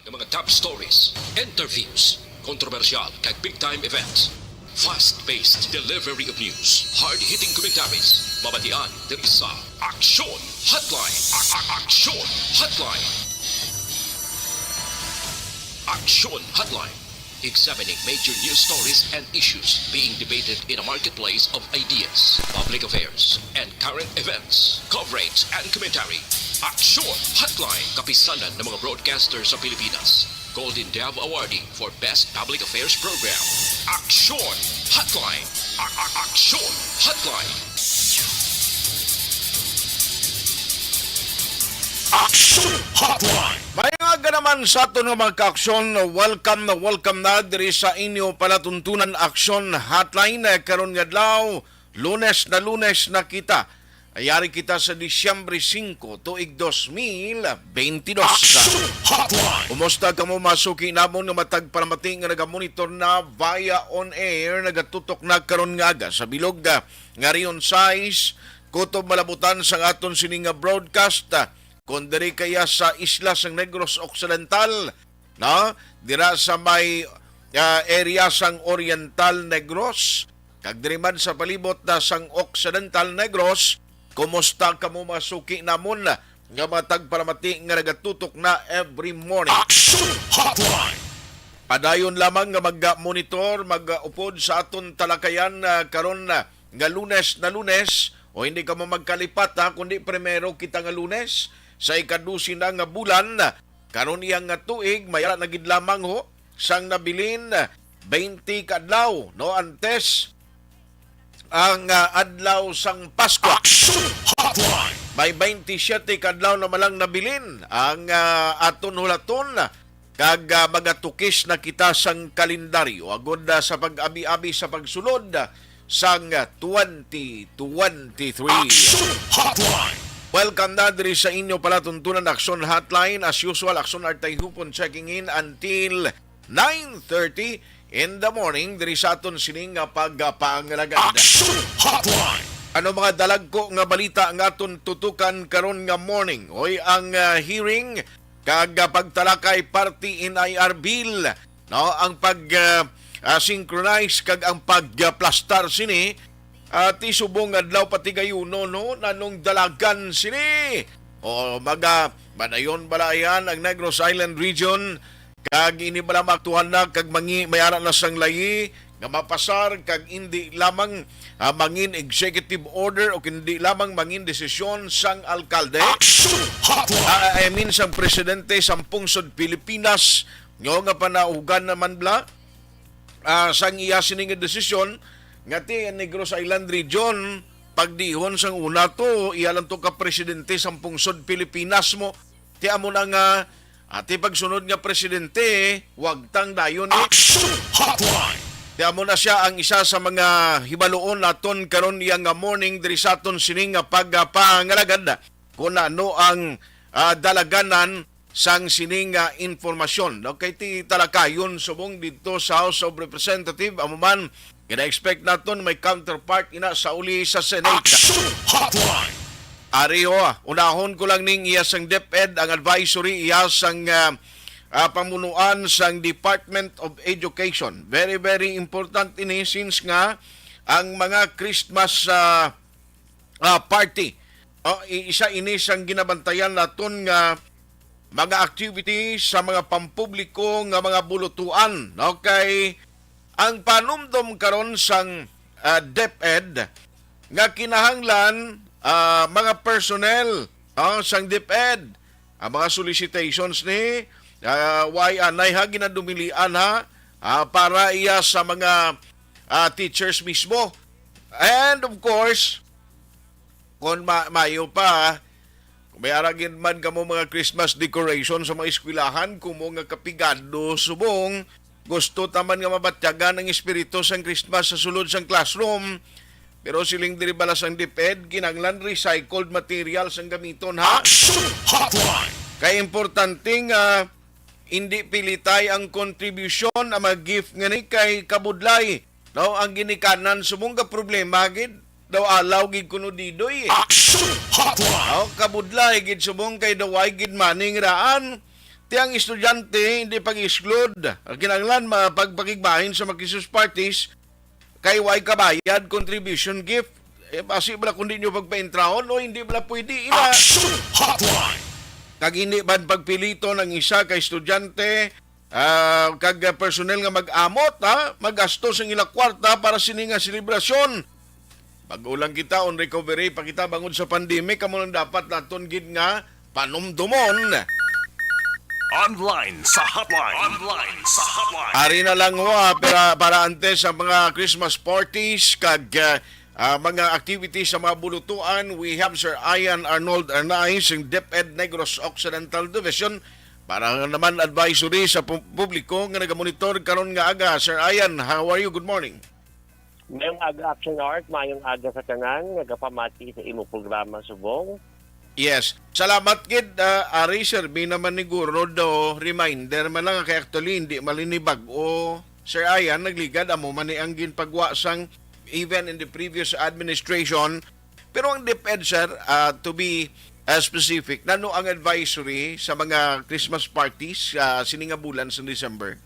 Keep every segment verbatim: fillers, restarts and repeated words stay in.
Nga mga top stories, interviews, kontrobersyal kag big time events. Fast-paced delivery of news, hard-hitting commentaries, mabatian diri sa Aksyon Hotline. A- a- Aksyon Hotline. Aksyon Hotline. Examining major news stories and issues being debated in a marketplace of ideas, public affairs, and current events. Coverage and commentary. Aksyon Hotline. Kapisanan ng mga broadcaster sa Pilipinas. Golden Dove Awardee for Best Public Affairs Program. Aksyon Hotline. A- a- Aksyon Hotline. Aksyon Hotline. May nga naman sa aton nga mga kaaksyon, welcome na welcome na diri sa inyo palatuntunan Aksyon Hotline, eh, karon nga adlaw, Lunes na Lunes na kita. Yari kita sa Disyembre singko, tuig dos mil bentidós. Aksyon Hotline. Kumusta kamo, mga suki namon nga matag palamati nga nagamonitor na via on air, nagatutok na karon nga aga sa bilog, ah, nga Rion sais, Kutob Malabutan sang aton sini nga broadcast, ah, kon diri kaya sa isla sang Negros Occidental, no? Dira sa may, ah, area sang Oriental Negros, kag diri man sa palibot na sang Occidental Negros, kumusta kamo, mga suki namon nga mga tagpalamati nga nagatutok na every morning? Action Hotline. Padayon lamang nga mag-monitor, mag-upod sa aton talakayan, ah, karon, ah, nga Lunes na Lunes, o hindi kamo magkalipat, ha, kundi primero kita nga Lunes sa ika-dose na nga bulan. Karon iya nga tuig, may ara na gid lamang, ho, sang nabilin, twenty ka adlaw, no, antes ang, ah, adlaw sang Pasko. Action Hotline. May twenty-seven ka adlaw na malang nabilin ang, ah, aton hulaton, kag, ah, magatukis na kita sang kalendaryo agod, ah, sa pag-abi-abi sa pagsulod, ah, sang, ah, twenty twenty-three. Action Hotline. Welcome na diri sa inyo palatuntunan Action Hotline. As usual, Action Artay Hupon checking in until nine thirty in the morning diri sa aton sining nga pagpangalagad. Action Hotline. Ano mga dalagko nga balita nga aton tutukan karon nga morning? Hoy, ang, ah, hearing kag, ah, pagtalakay parte N I R bill, no, ang pag, ah, ah, synchronize kag ang pagplastar sini, ah, ti subong adlaw pa ti gayuno, no, nanong dalagan sini. O, maga, madayon bala yan ang Negros Island Region, kag ini bala maaktuhan na kag mangi-, may ara na sang layi nga mapasar kag indi lamang, ah, mangin executive order o kundi lamang mangin desisyon sang alkalde. Action Hotline. Ah, I mean, sang presidente sang pungsod Pilipinas, nga nga panaugan naman bala, ah, sang iya sini nga desisyon, nga ti Negros Island Region, pagdihon sang una to, iya lang to ka presidente sang pungsod Pilipinas mo. Ti amo na nga, ah, ti pagsunod nga presidente, wagtang dayon ni. Action Hotline. Ti amo na siya ang isa sa mga hibaluon naton karon iya nga morning diri sa aton sining nga pagpangalagad. Kung ano ang, ah, dalaganan sang sining nga impormasyon, no? Kay ti talakayon subong didto sa House of Representative, amo man, gina-expect naton may counterpart ina sa uli sa Senate. Action Hotline. Ari ho, ah, unahon ko lang ning iya sang DepEd, ang advisory iya sang, ah, ah, pamunuan sang Department of Education. Very, very important ini since nga ang mga Christmas, ah, ah, party, oh, i-, isa ini sang ginabantayan naton nga mga activities sa mga pampubliko nga mga bulutuan, no? Kay ang panumdom karon sang, ah, DepEd nga kinahanglan, ah, mga personnel, ah, sang DepEd, ang mga solicitations ni, ah, why anay ha, ginadumilian ha, ah, para iya sa mga, ah, teachers mismo. And of course, kung ma-, mayo pa, kung may ara gid man kamo mga Christmas decoration sa mga eskwelahan, kumo nga kapigado subong, gusto ta man nga mabatyagan ang espiritu sang Christmas sa sulod sang classroom. Pero siling diri bala sang DepEd, kinahanglan recycled materials ang gamiton, ha? Action Hotline! Kay importante nga hindi pilitay ang kontribusyon, ang mga gift nga ni kay kabudlay. No, ang ginikanan subong ka problema gid. Daw alaw gid kuno didoy, eh. Action Hotline! Oh, kabudlay gid subong kay daw ay gid maning raan. Ti ang estudyante hindi pag-exclude. Ang kinahanglan, mapagpakigbahin sa mga Christmas parties kay way kabayad, contribution gift. Eh, basi bala kung di nyo pagpaintrahon o hindi bala pwede ina. Action Hotline! Kag hindi man pagpiliton ang isa ka estudyante, ah, kag, ah, personnel nga mag-amot, ha? Magastos ang ila kwarta para sini nga selebrasyon. Pag-ulang kita, on recovery pa kita bangod sa pandemic, amo nang dapat naton gid nga panumdumon. Online sa hotline. Online sa hotline. Ari na lang ho, ah, para, para antes sa mga Christmas parties kag, ah, ah, mga activities sa mga bulutuan, we have Sir Ian Arnold Arnaiz, ang DepEd Negros Occidental Division, para naman advisory sa pu-, publiko nga nagamonitor karon nga aga. Sir Ian, how are you? Good morning. Mayong aga, Action Art. Mayong aga sa tanan. Nagapamati sa imo programa, Subong. Yes. Salamat gid, ah, Ari. Serbi naman ni Guro do reminder man lang kay actually hindi man ni bag-o. Sir Ian, nagligad amo man ni ang ginpagwa sang even in the previous administration. Pero ang DepEd, sir, ah, to be, ah, specific, nano ang advisory sa mga Christmas parties, ah, sini nga bulan sa December?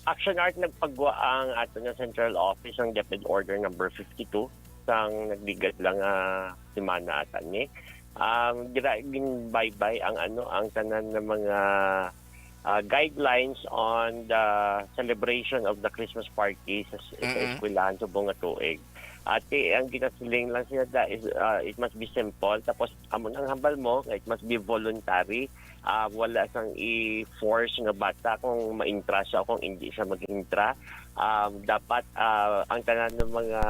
Action Art, nagpagwa ang ato nga central office ang DepEd Order number fifty-two sang nagligad lang nga semana ata ni. Um, dira ginbaybay ang ano, ang tanan nga mga, ah, guidelines on the celebration of the Christmas party sa, sa Mm-mm. eskwelahan subong nga tuig. Ati, ang ginasiling lang siya da is, ah, it must be simple. Tapos, amo nang hambal mo, it must be voluntary. Ah, wala sang i-force nga bata kung maintra siya o kung hindi siya mag-intra. Um, dapat, ah, ang tanan ng mga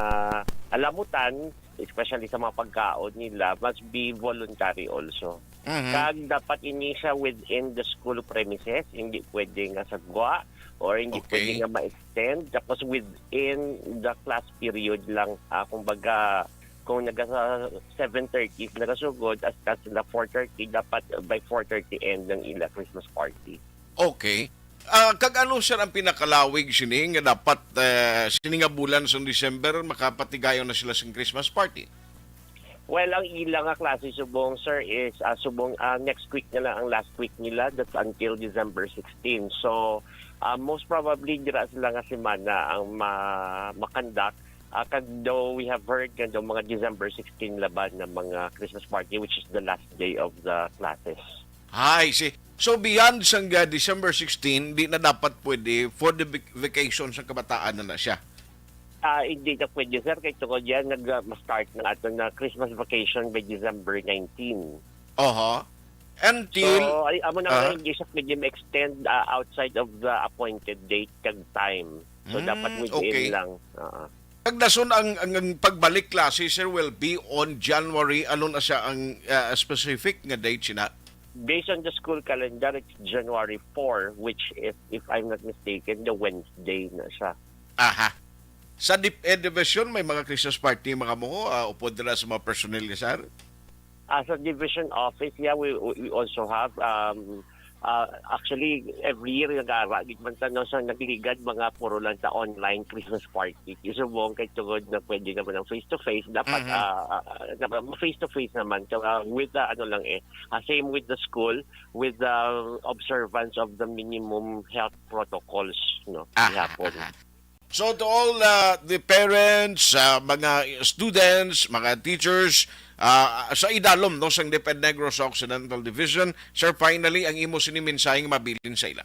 alamutan, especially sa mga pagkaon nila, must be voluntary also. Mhm. Kag dapat ini siya within the school premises, hindi pwede nga sa gwa or hindi Okay. pwede nga ma-extend. Tapos within the class period lang, ah, kumbaga, kung naga sa seven thirty nagasugod, as ka sila four thirty, dapat by four thirty end ang ila Christmas party. Okay. Ah, kag ano, sir, ang pinakalawig sini nga dapat, eh, sini nga bulan sa December makapatigayon na sila sing Christmas party? Well, ang ila nga klase subong, sir, is, ah, subong, ah, next week na lang ang last week nila. That's until December sixteen. So, ah, most probably, dira sila nga semana ang ma-, makandak. Ah, kag though we have heard nga daw mga December sixteen laban ng mga Christmas party, which is the last day of the classes. Ay, si So, beyond sang, ah, December sixteen, di na dapat pwede for the vac-, vacation sa kabataan na na siya? Ah, hindi na pwede, sir. Kay tungod yan, nag, ah, ma-start na ato na Christmas vacation by December nineteen. Oho. Until So, ay, amo na nga, Ah. hindi siya pwede ma-extend, ah, outside of the appointed date kag time. So, dapat Mm, within okay. lang. Oo. Kag dason ang, ang, ang pagbalik klase, sir, will be on January. Ano na siya ang, ah, specific nga date sina? Based on the school calendar, it's January four, which is, if I'm not mistaken, the Wednesday na siya. Aha. Sa DepEd Division, may mga Christmas party, mga mo, ah, upod nila sa mga personnel ni sir? Ah, sa division office, yeah, we, we, we also have, um, ah, actually, every year, nag-aara gid man ta, no, sa nagligad, mga puro lang sa online Christmas party. Subong kay tungod na pwede naman ang face-to-face, dapat, Mhm. ah, ah, dapat face-to-face naman. So, ah, with the, ano lang eh, ah, same with the school, with the observance of the minimum health protocols, no, Aha, gihapon. aha. So, to all, uh, the parents, uh, mga students, mga teachers, uh, sa idalom, no, sang DepEd Negros Occidental Division, sir, finally, ang imo sini mensahe nga mabilin sa ila?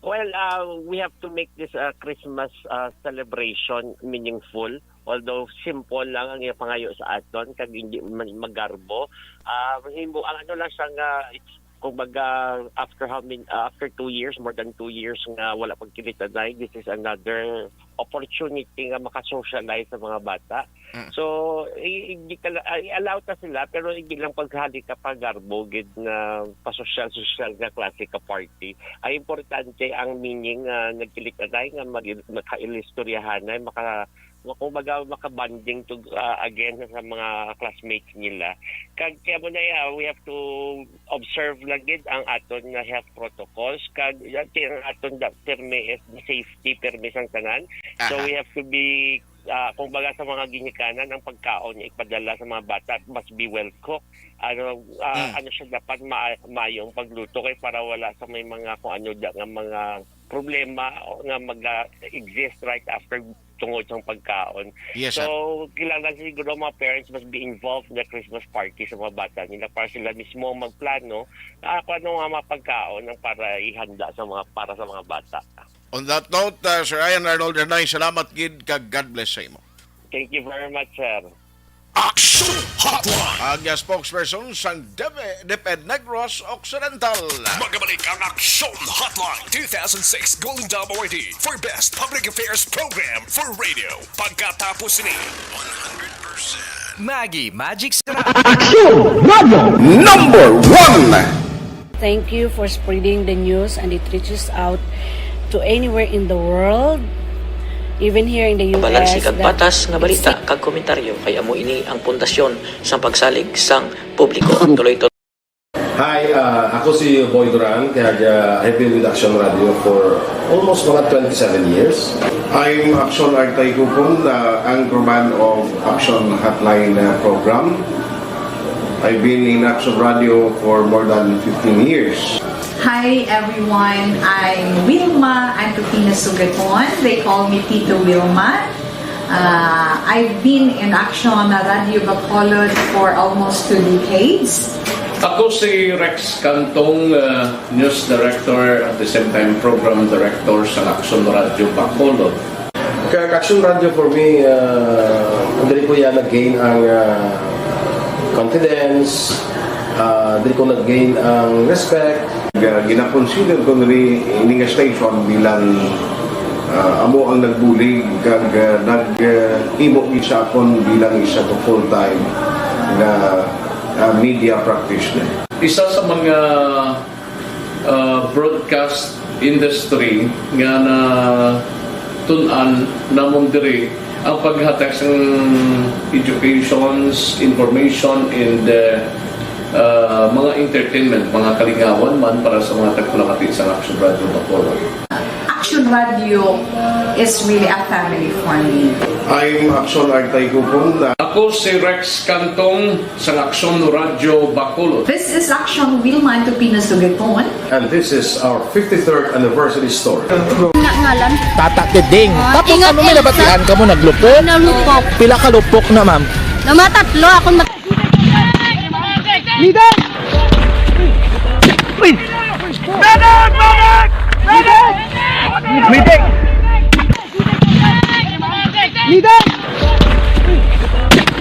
Well, uh, we have to make this, uh, Christmas, uh, celebration meaningful. Although simple lang ang iyang pangayo sa aton, kag hindi man magarbo, ah, mahimo, ang ano lang siya nga, it's, kumbaga, after how many, ah, after two years, more than two years nga wala pagkilitanay, this is another opportunity nga makasocialize sa mga bata. Mm. So, i-, i-, di ka la-, ah, i-allow ta sila, pero hindi lang paghali ka pagarbo gid nga pasosyal-sosyal nga klase ka party. Ang importante ang meaning nga nagkilitanay nga mag-, magkailistoryahanay, maka-, kumbaga, makabonding to, ah, again sa mga classmates nila. Kag kaya mo na, ah, we have to observe lang gid ang aton nga health protocols. Kag, ah, ti-, ang aton da-, pirmi is the safety, pirmi sang tanan. So, Aha. we have to be Ah, kumbaga, sa mga ginikanan, ang pagkaon nga ipadala sa mga bata must be well cooked. Ano, ah, Mm. ano siya, dapat ma-, maayo ang pagluto kay para wala sa may mga kung ano da nga mga problema o nga mag-exist right after tungod sa pagkaon. Yes, sir. So, kailangan siguro mga parents must be involved in the Christmas party sa mga bata nila para sila mismo magplano, ah, kung ano nga mga pagkaon ang para ihanda sa mga, para sa mga bata. On that note, uh, Sir Ian Arnold Renay, salamat gid kag God bless sa imo. Thank you very much, sir. Action Hotline. Ang, uh, spokesperson sang DepEd, DepEd Negros Occidental. Magabalik ang Action Hotline two thousand six Golden Dome Awardee for Best Public Affairs Program for Radio. Pagkatapos ni one hundred percent Maggie Magic sa Action Radio Number One. Thank you for spreading the news and it reaches out to anywhere in the world, even here in the U S. Balag si kag that patas nga balita it's kag komentaryo kay amo ini ang pundasyon sang pagsalig sang publiko. Tuloy to. Hi, ah, ako si Boy Duran, kag, ah, I've been with Action Radio for almost mga twenty-seven years. I'm Action Artay Kupon, ah, anchorman of Action Hotline, ah, program. I've been in Action Radio for more than fifteen years. Hi everyone, I'm Wilma Antupina Sugaton. They call me Tito Wilma. Uh, I've been in Action Radio Bacolod for almost two decades. Ako si Rex Cantong, uh, news director, at the same time program director sa Action Radio Bacolod. Kag Action Radio for me, uh, diri ko ya nag-gain ang, uh, confidence, uh, diri ko nag-gain ang respect. Ga-, gina-consider ko diri ini nga station bilang, uh, amo ang nagbulig kag, uh, nag, uh, himo gid sa akon bilang isa ka full-time nga, uh, media practitioner. Isa sa mga, uh, broadcast industry nga natun-an namon diri ang paghatag sang educations, information, and, uh, uh, mga entertainment, mga kalingawan man para sa mga tagpalamati sa Action Radio Bacolod. Action Radio is really a family for me. I'm Action Artay Kupon. Ako si Rex Cantong sang Action Radio Bacolod. This is Action Wilma Antupina Sugaton. And this is our fifty-third anniversary story. Nga ngalan? Tata Kiding. Ah, tapos ingat, ano may ingat. Nabatian ka mo? Naglupok? Nalupok. Pila ka lupok na, ma'am? Namatatlo. Akong mat- Leader! Uy! Medic! Medic! Medic! Leader!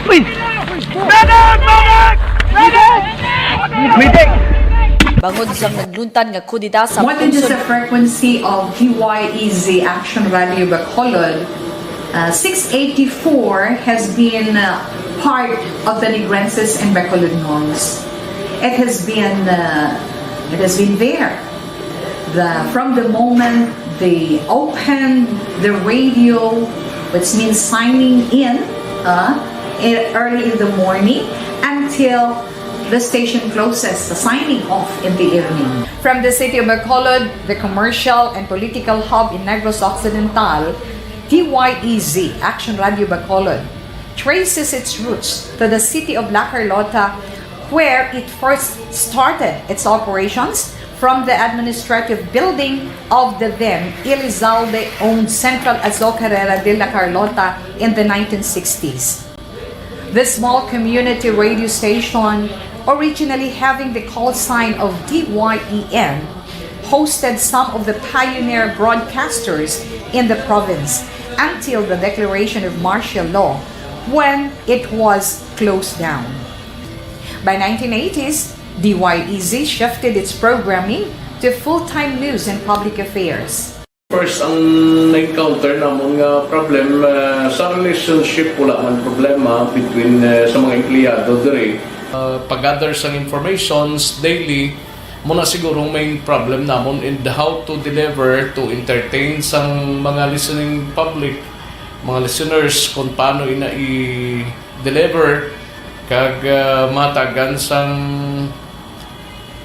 Uy! Medic! Medic! Medic! Bangod sang nagluntad nga kudeta sa What is the frequency of D Y E Z Action Radio Bacolod? Uh, six eighty-four has been, uh, part of the Negrenses and Bacolodnons. It has been, uh, it has been there. The, from the moment they opened the radio, which means signing in, uh, e-, early in the morning, until the station closes, the signing off in the evening. From the city of Bacolod, the commercial and political hub in Negros Occidental, D Y E Z, Action Radio Bacolod, traces its roots to the city of La Carlota, where it first started its operations from the administrative building of the then Elizalde-owned Central Azocarera de La Carlota in the nineteen sixties. This small community radio station, originally having the call sign of D Y E N, hosted some of the pioneer broadcasters in the province until the declaration of martial law, when it was closed down. By nineteen eighties, D Y E Z shifted its programming to full-time news and public affairs. First, ang na-encounter namon nga problem, ah, sa relationship, wala man problema between, ah, sa mga empleyado diri. Ah, pag-gather sang informations daily, mo na siguro ang main problem namon, and how to deliver to entertain sang mga listening public, mga listeners, kung paano ina i-deliver kag, ah, matagan sang,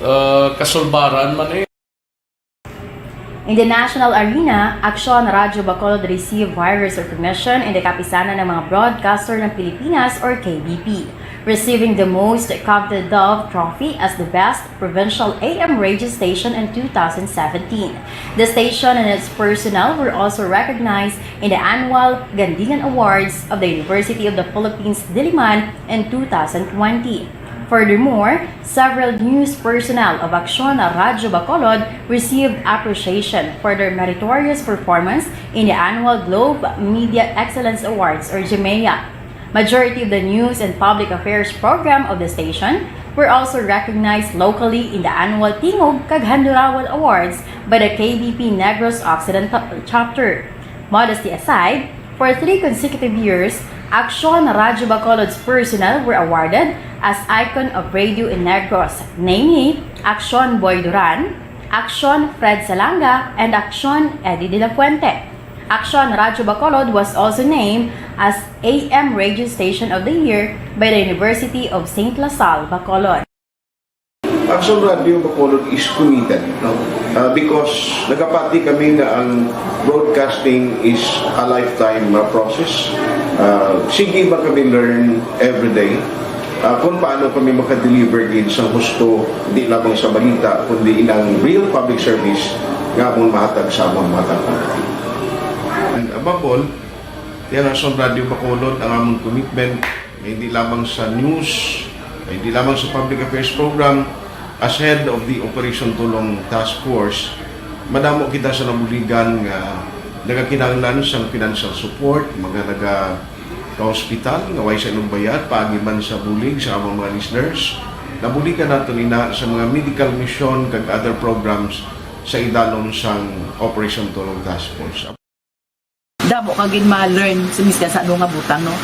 ah, kasulbaran man, eh. In the national arena, Aksyon Radyo Bacolod received wide recognition in the Kapisanan ng mga Broadcaster ng Pilipinas or K B P, receiving the most coveted Dove Trophy as the best provincial A M radio station in two thousand seventeen. The station and its personnel were also recognized in the annual Gandingan Awards of the University of the Philippines Diliman in two thousand twenty. Furthermore, several news personnel of Aksyon Radyo Bacolod received appreciation for their meritorious performance in the annual Globe Media Excellence Awards or GMEA. Majority of the news and public affairs program of the station were also recognized locally in the annual Tingog kag Handurawal Awards by the K B P Negros Occidental Chapter. Modesty aside, for three consecutive years, Aksyon Radyo Bacolod's personnel were awarded as Icon of Radio in Negros, namely Aksyon Boy Duran, Aksyon Fred Salanga, and Aksyon Eddie de la Fuente. Aksyon Radyo Bacolod was also named as A M Radio Station of the Year by the University of Saint La Salle, Bacolod. Aksyon Radyo Bacolod is committed, no? Ah, because nagapati kami nga ang broadcasting is a lifetime, ah, process. Ah, sige ba kami learn every day? Ah, kung paano kami makadeliver gid sa husto, di lamang sa balita, kundi inang real public service nga among mahatag sa among mga taga. And above all, yan ang Aksyon Radyo Bacolod, ang among commitment, hindi lamang sa news, hindi lamang sa public affairs program, as head of the Operation Tulong Task Force, madamo kita sa nabuligan nga nagakinahanglan sang financial support, mga naga-hospital nga way sa inugbayad, paagi man sa bulig sa among mga listeners. Nabuligan nato ina sa mga medical mission kag other programs sa idalom sang Operation Tulong Task Force. Damo ka gid ma-learn sa miskan sa ano nga butang, no?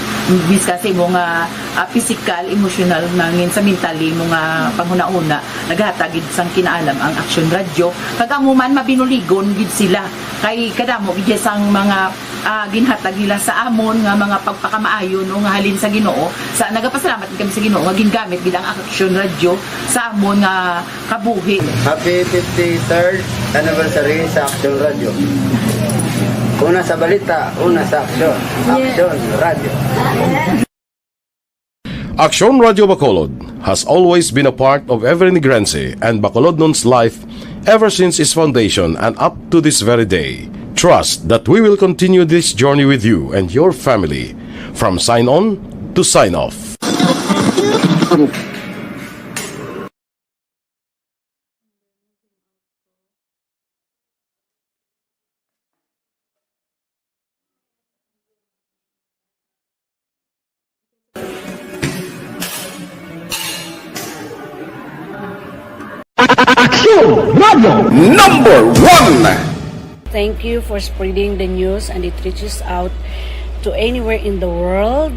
Miskan sa imo nga, ah, physical, emotional, nangin sa mentally mo nga panghunahuna, naghatag gid sang kinaalam ang Aksyon Radyo. Kag amo man, mabinuligon gid sila. Kay kadamo gid sang mga, ah, ginhatag nila sa amon nga mga pagpakamaayo, no, nga halin sa Ginoo. Sa, nagapasalamat gid kami sa Ginoo nga gingamit gid ang Aksyon Radyo sa amon nga kabuhi. Happy fifty-third anniversary sa Aksyon Radyo. Una sa balita, una sa aksyon. Aksyon Radyo. Aksyon Radyo Bacolod has always been a part of every Negrense and Bacolodnon's life ever since its foundation and up to this very day. Trust that we will continue this journey with you and your family, from sign on to sign off. Aksyon Radyo. Number one. Thank you for spreading the news and it reaches out to anywhere in the world,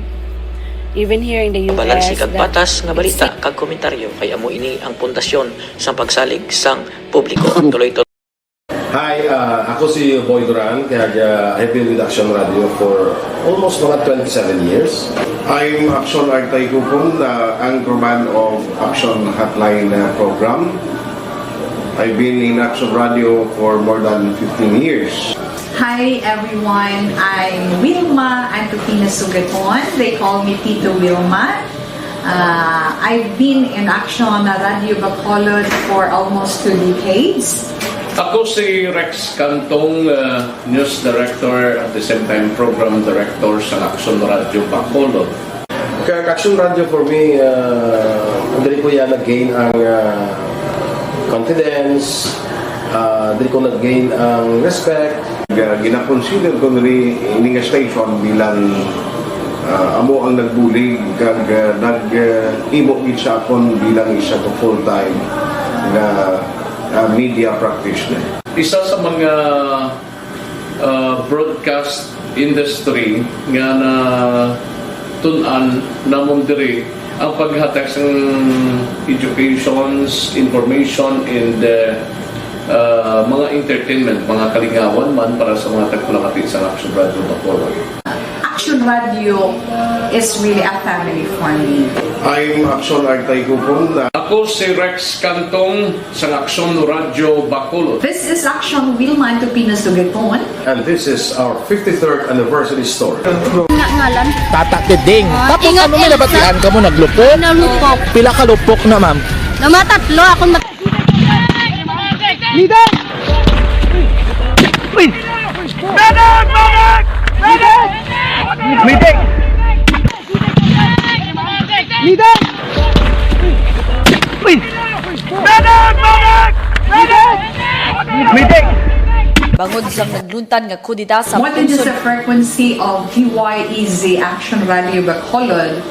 even here in the U S. Balanse kag patas nga balita kag komentaryo kay amo ini ang pundasyon sang pagsalig sang publiko. Tuloy to. Hi, uh, ako si Boy Duran, kag, uh, I've been with Aksyon Radio for almost mga twenty-seven years. I'm Aksyon Artay Kupon, uh, anchorman of Aksyon Hotline, uh, program. I've been in Aksyon Radio for more than fifteen years. Hi everyone, I'm Wilma Antupina Sugaton. They call me Tito Wilma. Uh, I've been in Aksyon Radio Bacolod for almost two decades. Ako si Rex Cantong, uh, news director at the same time program director sa Aksyon Radio Bacolod. Kag Aksyon Radio for me, uh, diri ko ya nag-gain ang, uh, confidence, uh, diri ko nag-gain ang respect. Ga-, gina-consider ko diri ini nga station bilang, uh, amo ang nagbulig kag, uh, nag-, uh, himo gid sa akon bilang isa ka full-time nga, uh, media practitioner. Isa sa mga, ah, broadcast industry nga natun-an namon diri ang paghatag sang educations, information, and, ah, ah, mga entertainment, mga kalingawan man para sa mga tagpamati sa Aksyon Radio Bacolod. Aksyon Radio is really a family for me. I'm Aksyon Artay Kupon. Ako si Rex Cantong sa Aksyon Radyo Bacolod. This is Aksyon Wilman Tupino Sugaton. And this is our fifty-third anniversary story. Nga ngalan? Tata Tiding. Ah, Tapos ingat ano may yan, nabatian sir. Ka mo naglupok? Nalupok. Pila ka lupok na, ma'am? Namatatlo ako. Mat- Uy! Medic! Medic! Medic! Medic! Uy! Medic! Medic! Medic! Bangod sang nagluntad nga kudeta sa What is pungsod the frequency of D Y E Z Action Radio Bacolod?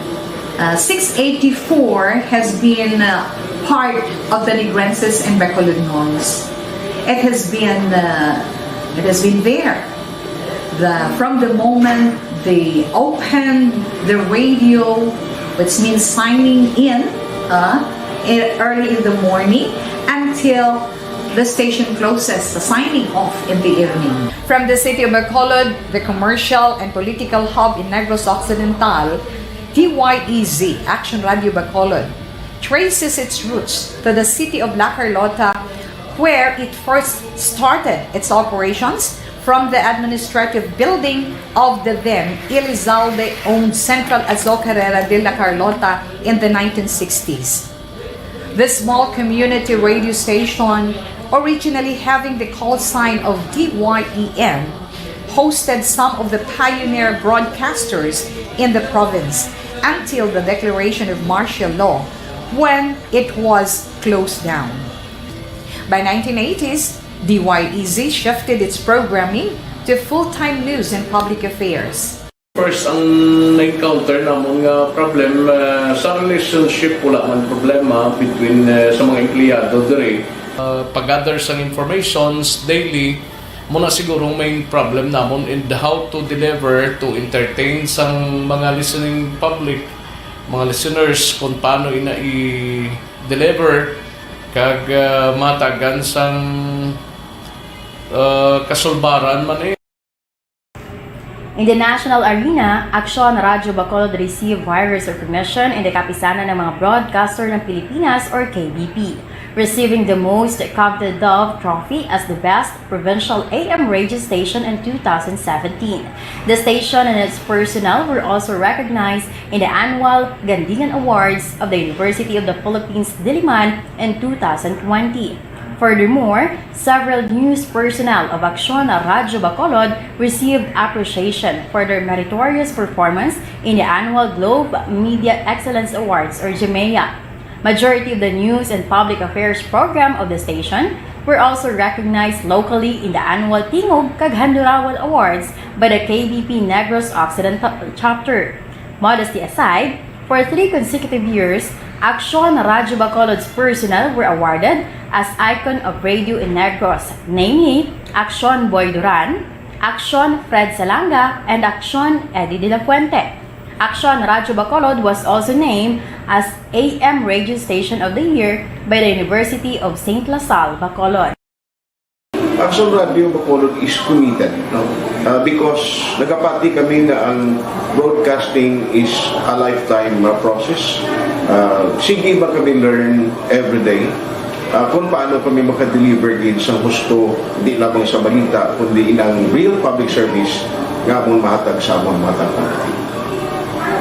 Uh, six eighty-four has been uh, part of the Negrenses and Bacolodnos. It has been uh, it has been there. The, from the moment they open the radio, which means signing in uh, in- early in the morning, until the station closes, the signing off in the evening. From the city of Bacolod, the commercial and political hub in Negros Occidental, D Y E Z, Action Radio Bacolod, traces its roots to the city of La Carlota, where it first started its operations from the administrative building of the then Elizalde-owned Central Azocarera de La Carlota in the nineteen sixties. This small community radio station, originally having the call sign of D Y E N, hosted some of the pioneer broadcasters in the province until the declaration of martial law, when it was closed down. By nineteen eighties, D Y E Z shifted its programming to full-time news and public affairs. First, ang na-encounter namon nga problem uh, sa relationship, wala man problema between uh, sa mga empleyado diri. Uh, pag-gather sang informations daily, muna siguro main problem namon in how to deliver, to entertain sang mga listening public, mga listeners, kung paano ina i-deliver kag uh, matagan sang uh, kasulbaran man eh. In the national arena, Aksyon Radyo Bacolod received vigorous recognition in the Kapisanan ng mga Broadcaster ng Pilipinas or K B P, receiving the most coveted Dove Trophy as the best provincial A M radio station in two thousand seventeen. The station and its personnel were also recognized in the annual Gandingan Awards of the University of the Philippines Diliman in two thousand twenty. Furthermore, several news personnel of Aksyon Radyo Bacolod received appreciation for their meritorious performance in the annual Globe Media Excellence Awards or GMEA. Majority of the news and public affairs program of the station were also recognized locally in the annual Tingog kag Handurawal Awards by the K B P Negros Occidental Chapter. Modesty aside, for three consecutive years, Aksyon Radyo Bacolod's personnel were awarded as Icon of Radio in Negros, namely Aksyon Boy Duran, Aksyon Fred Salanga, and Aksyon Eddie De La Fuente. Aksyon Radyo Bacolod was also named as A M Radio Station of the Year by the University of Saint La Salle, Bacolod. Aksyon Radio Bacolod is committed, no? Ah, because nagapati kami nga ang broadcasting is a lifetime ah, process. Ah, sige ba kami learn every day? Ah, kung paano kami makadeliver gid sa husto, di lamang sa balita, kundi inang real public service nga among mahatag sa among mga taga.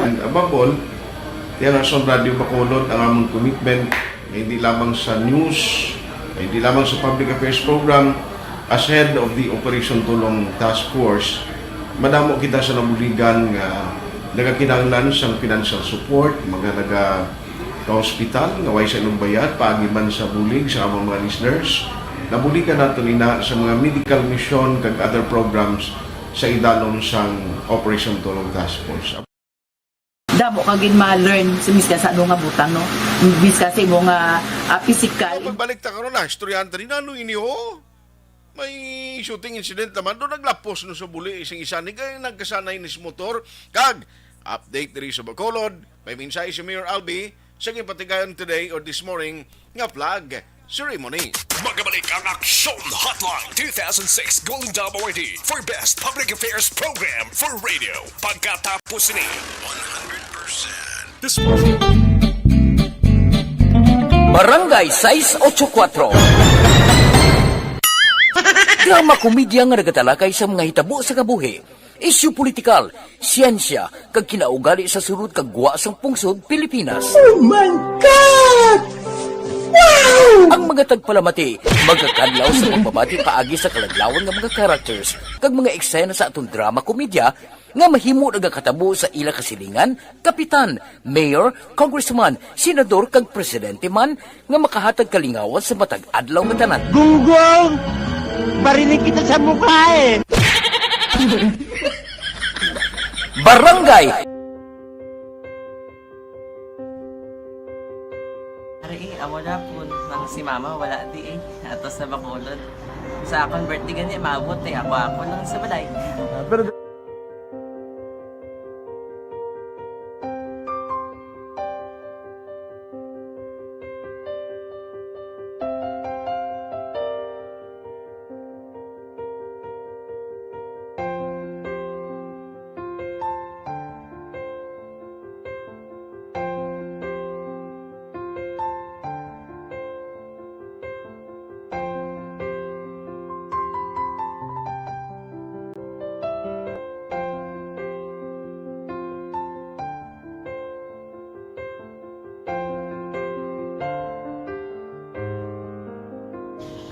And above all, yan ang Aksyon Radio Bacolod, ang among commitment, nga hindi lamang sa news, nga hindi lamang sa public affairs program, as head of the Operation Tulong Task Force, madamo kita sa nabuligan nga nagakinahanglan sang financial support, mga naga ka-hospital nga way sa ilang bayad, paagi man sa bulig sa among mga listeners. Nabuligan nato ina sa mga medical mission kag other programs sa idalom sang Operation Tulong Task Force. Damo ka gid ma-learn sa miskan sa ano nga butang, no? Miskan sa imo nga ah, physical. Pagbalik ta karon na, istoryahan ta rin, ano ini ho? May shooting incident naman doon, naglapos no sa buli isang isa ni kay nagkasanay ni sa motor kag update diri sa Bacolod. May mensahe si Mayor Albi sa ginpatigayon today or this morning nga flag ceremony. Magabalik ang Aksyon Hotline two thousand six Golden Dove Awardee for Best Public Affairs Program for Radio. Pagkatapos ni one hundred percent. This morning. Barangay sais ocho kuwatro. Drama komedya nga nagatalakay sa mga hitabo sa kabuhi, isyu politikal, siyensya, kag kinaugali sa sulod kag gwa sang pungsod Pilipinas. Oh my God! Wow! Ang mga tagpalamati magakadlaw sa pagbabati paagi sa kaladlawan nga mga characters kag mga eksena sa aton drama komedya nga mahimo nagakatabo sa ila kasilingan, kapitan, mayor, congressman, senador, kag presidente man nga makahatag kalingawan sa matag adlaw nga tanan. Gunggong! Barinig kita sa mukha eh! Barangay. Ari, eh, amo na po. Nang si mama, wala di eh. Ato sa Bacolod. Sa akon birthday gani, maabot eh. Ako, ako lang sa balay. Ah, pero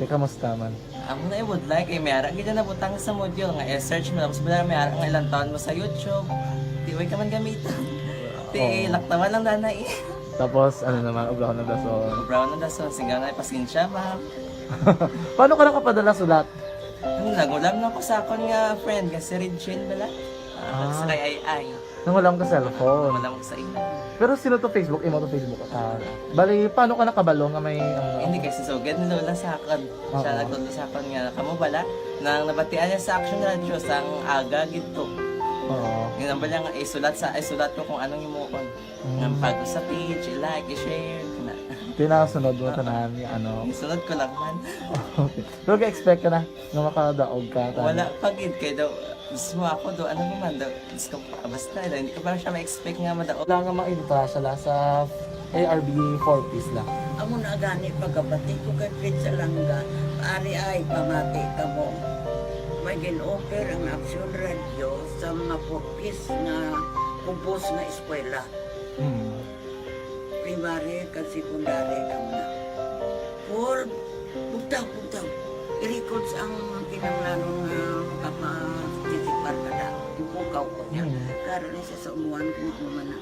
Te, kamusta man? Amo na, I would like, eh, may ara gid na nabutang sa module nga i-search mo, tapos wala, may ara nga ilang taon mo sa YouTube. Di way ka man gamiton. Ti, Oo. Laktawan lang dana eh. Tapos, ano naman, ubrahon ng dason. Ubrahon ng dason, singgaw na, pasensya, ma'am. Paano ka nakapadala sulat? Ano, nagulam na ko sa akon nga friend, nga si Regine bala. Ah, Ah. Sa kay Ay Ay. Nangulam ka cellphone. Wala mo sa ina. Pero sino to Facebook? Imo to Facebook account? Bali, paano ka nakabalo nga may, ano? Hindi, kay si Sugad ni Lola sa akon. Siya Oo. nagtudlo sa akon nga, kamo bala, nang nabatian niya sa Action Radio, sang aga gid to. Oo. Yun ang bala nga isulat sa, isulat ko kung anong imuon. Mm. Nga pag sa page, i-like, i-share, na. Tinasunod mo Oo. tanan, ano? Isunod ko lang man. Okay. Pero ga-expect ka na nga makadaog ka, tama? Wala pa gid, kay daw, gusto mo ako daw, ano naman daw, gusto ko, ah, basta daw, hindi ko pa siya ma-expect nga madaog. Wala nga ma-entra siya la sa A R B four Ps la. Amo na gani pagkabati ko kay Fred Salanga, ari ay pamati ka mo. May gin-offer ang Action Radio sa mga four Ps nga kubos nga eskwela. Hmm. Primary kag secondary lang na. Paul, bugtaw, bugtaw. I-records ang kinahanglanon nga makapa-, participar ka na. Ipukaw ko niya. Hmm. Karon ni siya sa umuan kung ano man na.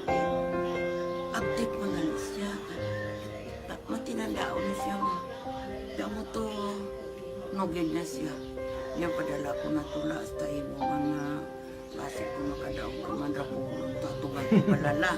Update mo na lang siya. Ta-, matinandaon ni siya, ma. Kamo to, nugid na siya. Niya padala ko na tula hasta imo mga Basi kung makadaog ka man ra po, tutungan ko palala.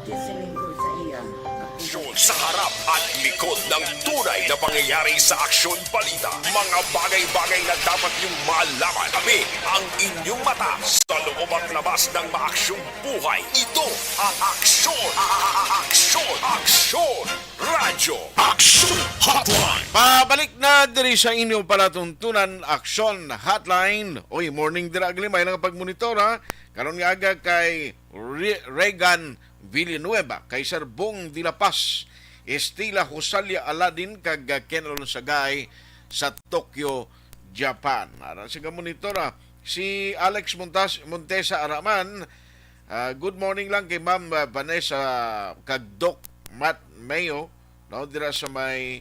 Di sa lingkod sa iya. Aksyon sa harap at likod ng tunay na pangyayari sa Aksyon Balita. Mga bagay-bagay na dapat niyong malaman. Kami ang inyong mata sa loob at labas ng maaksyong buhay. Ito ang Aksyon, a-, a-, a-, Aksyon, Aksyon Radyo. Aksyon Hotline. Pabalik na diri sa inyong palatuntunan, Aksyon Hotline. Oy, morning dira, Agli. May lang pagmonitor, ha. Karon nga aga kay Re-, Regan Villanueva, kay Sir Bong de la Paz, Estela Josalia Aladin, kag, ah, Ken Alonsagay sa Tokyo, Japan. Ara sa monitor, ah, si Alex Montas-, Montesa Araman, ah, good morning lang kay Ma'am, ah, Vanessa kag Doc Matt Mayo, no, dira sa may,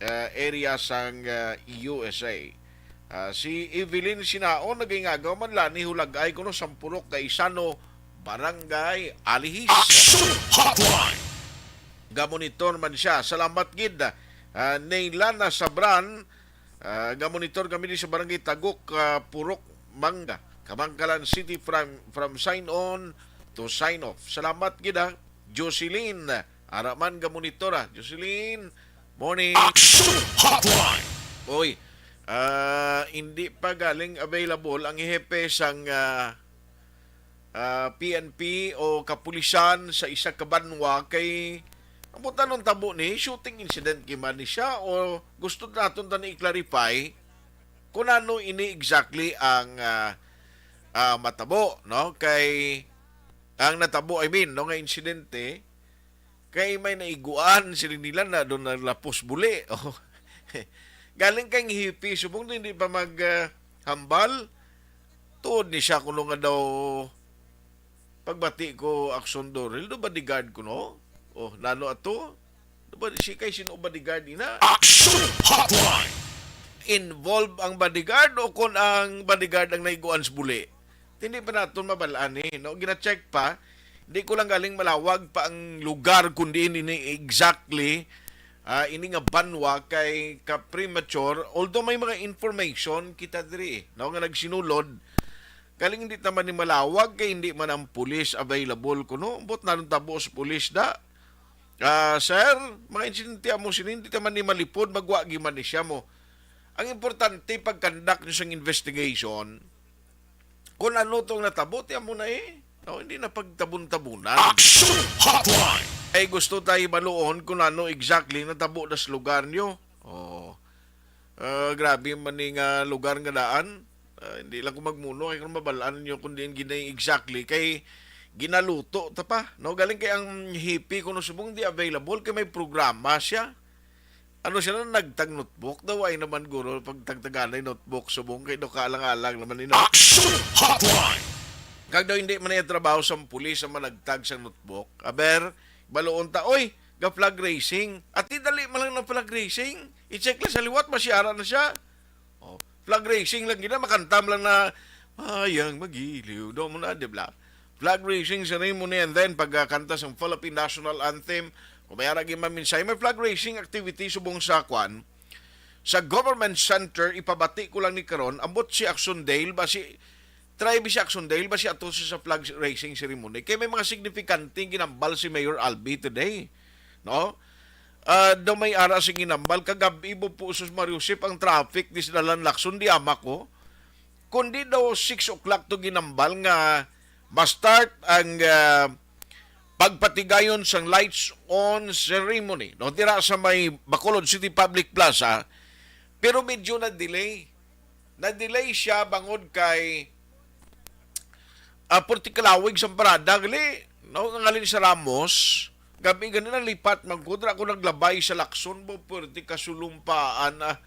ah, area sang, ah, U S A. Ah, si Evelyn Sinaon nagingagaw man la ni Hulagay kuno Sampurok kay Sano, Barangay Alihis. Action Hotline. Gamonitor man siya. Salamat gid, ah, Neilana Sabran. Ah, gamonitor kami ni sa Barangay Tagok, ah, Purok Mangga, Kamankalan City, from, from sign on to sign off. Salamat gid, ha, Jocelyn. Ara man gamonitor, ha. Jocelyn, morning. Action Hotline. Oy, ah, hindi pa galing available ang hepe sang, ah, ah, P N P o kapulisan sa isa ka banwa kay ang butanong tabo ni shooting incident gid man ni siya o gusto naton tani i-clarify kung ano ini exactly ang, ah, ah, matabo, no? Kay ang natabo, I mean, no, nga insidente Kay may naiguan, siling nila na doon nalapos buli. Oh. Galing kay hipi, subong hindi pa mag, ah, hambal. Tuod ni siya kuno nga daw pagbati ko, Action Dorel, do bodyguard ko, no? Oh, nano ato? Do ba si kay sino bodyguard ina? Action Hotline! Involve ang bodyguard o kung ang bodyguard ang naiguan sa buli? Hindi pa naton mabalaan eh, no? Gina-check pa. Di ko lang galing malawag pa ang lugar kung diin ini exactly, ah, ini nga banwa kay ka-premature. Although may mga information kita diri, no, nga nagsinulod, galing hindi naman ni malawag kay hindi man ang pulis available kuno. Ambot na nung tabo sa pulis da. Ah, sir, mga insidente amo sini, hindi naman ni malipod, magwa giman ni siya mo. Ang importante, pag-conduct nyo sang investigation, kung ano tong natabo, tiyan mo na eh. No, hindi na pagtabon-tabunan. Action Hotline! Ay gusto tayo maluon kung ano exactly natabo na sa lugar nyo. Oh. Ah, grabe man ni nga lugar nga daan. Ah, hindi lang ko magmuno, ay kung mabalaan nyo kung diin ginay exactly, kay ginaluto ta pa. No? Galing kay ang hipi ko no subong di available, kay may programa siya. Ano siya na nagtag notebook daw? Ay naman guro, pagtagtaganay notebook, subong kay daw kaalang-alang naman ni, no? Action Hotline! Kag daw hindi man niya trabaho sa pulis ang managtag sa notebook. Aber, baluon ta, oy, ga flag raising. Ati dali man lang ng flag raising. I-check lang sa liwat, masyara na siya. Oh, flag raising lang gina, makanta man lang na, "Ayang magiliw." Do mo na, di ba? Flag raising sa name mo ni, and then pagkanta sa Philippine National Anthem, kung may arag yung maminsay, may flag raising activity subong sa kwan, sa Government Center, ipabati ko lang ni karon, ambot si Action Dale ba si, try bi si Action Dale ba si ato sa, sa flag raising ceremony? Kay may mga signifikante ginambal si Mayor Albi today, no? Ah, daw may ara sa ginambal, kagabi po, sus Mario Sip, ang traffic di sa dalan Lacson, di ama ko. Kundi daw six o'clock to ginambal nga ma-start ang, ah, pagpatigayon sang lights on ceremony, no? Dira sa may Bacolod City Public Plaza, pero medyo na-delay. Na-delay siya bangod kay, ah, purti kalawig sang parada, gali, no? Ngangalin sa Ramos, gabi gani nalipat man ko, dira ako naglabay sa Lacson, bo, purti kasulumpaan, ah,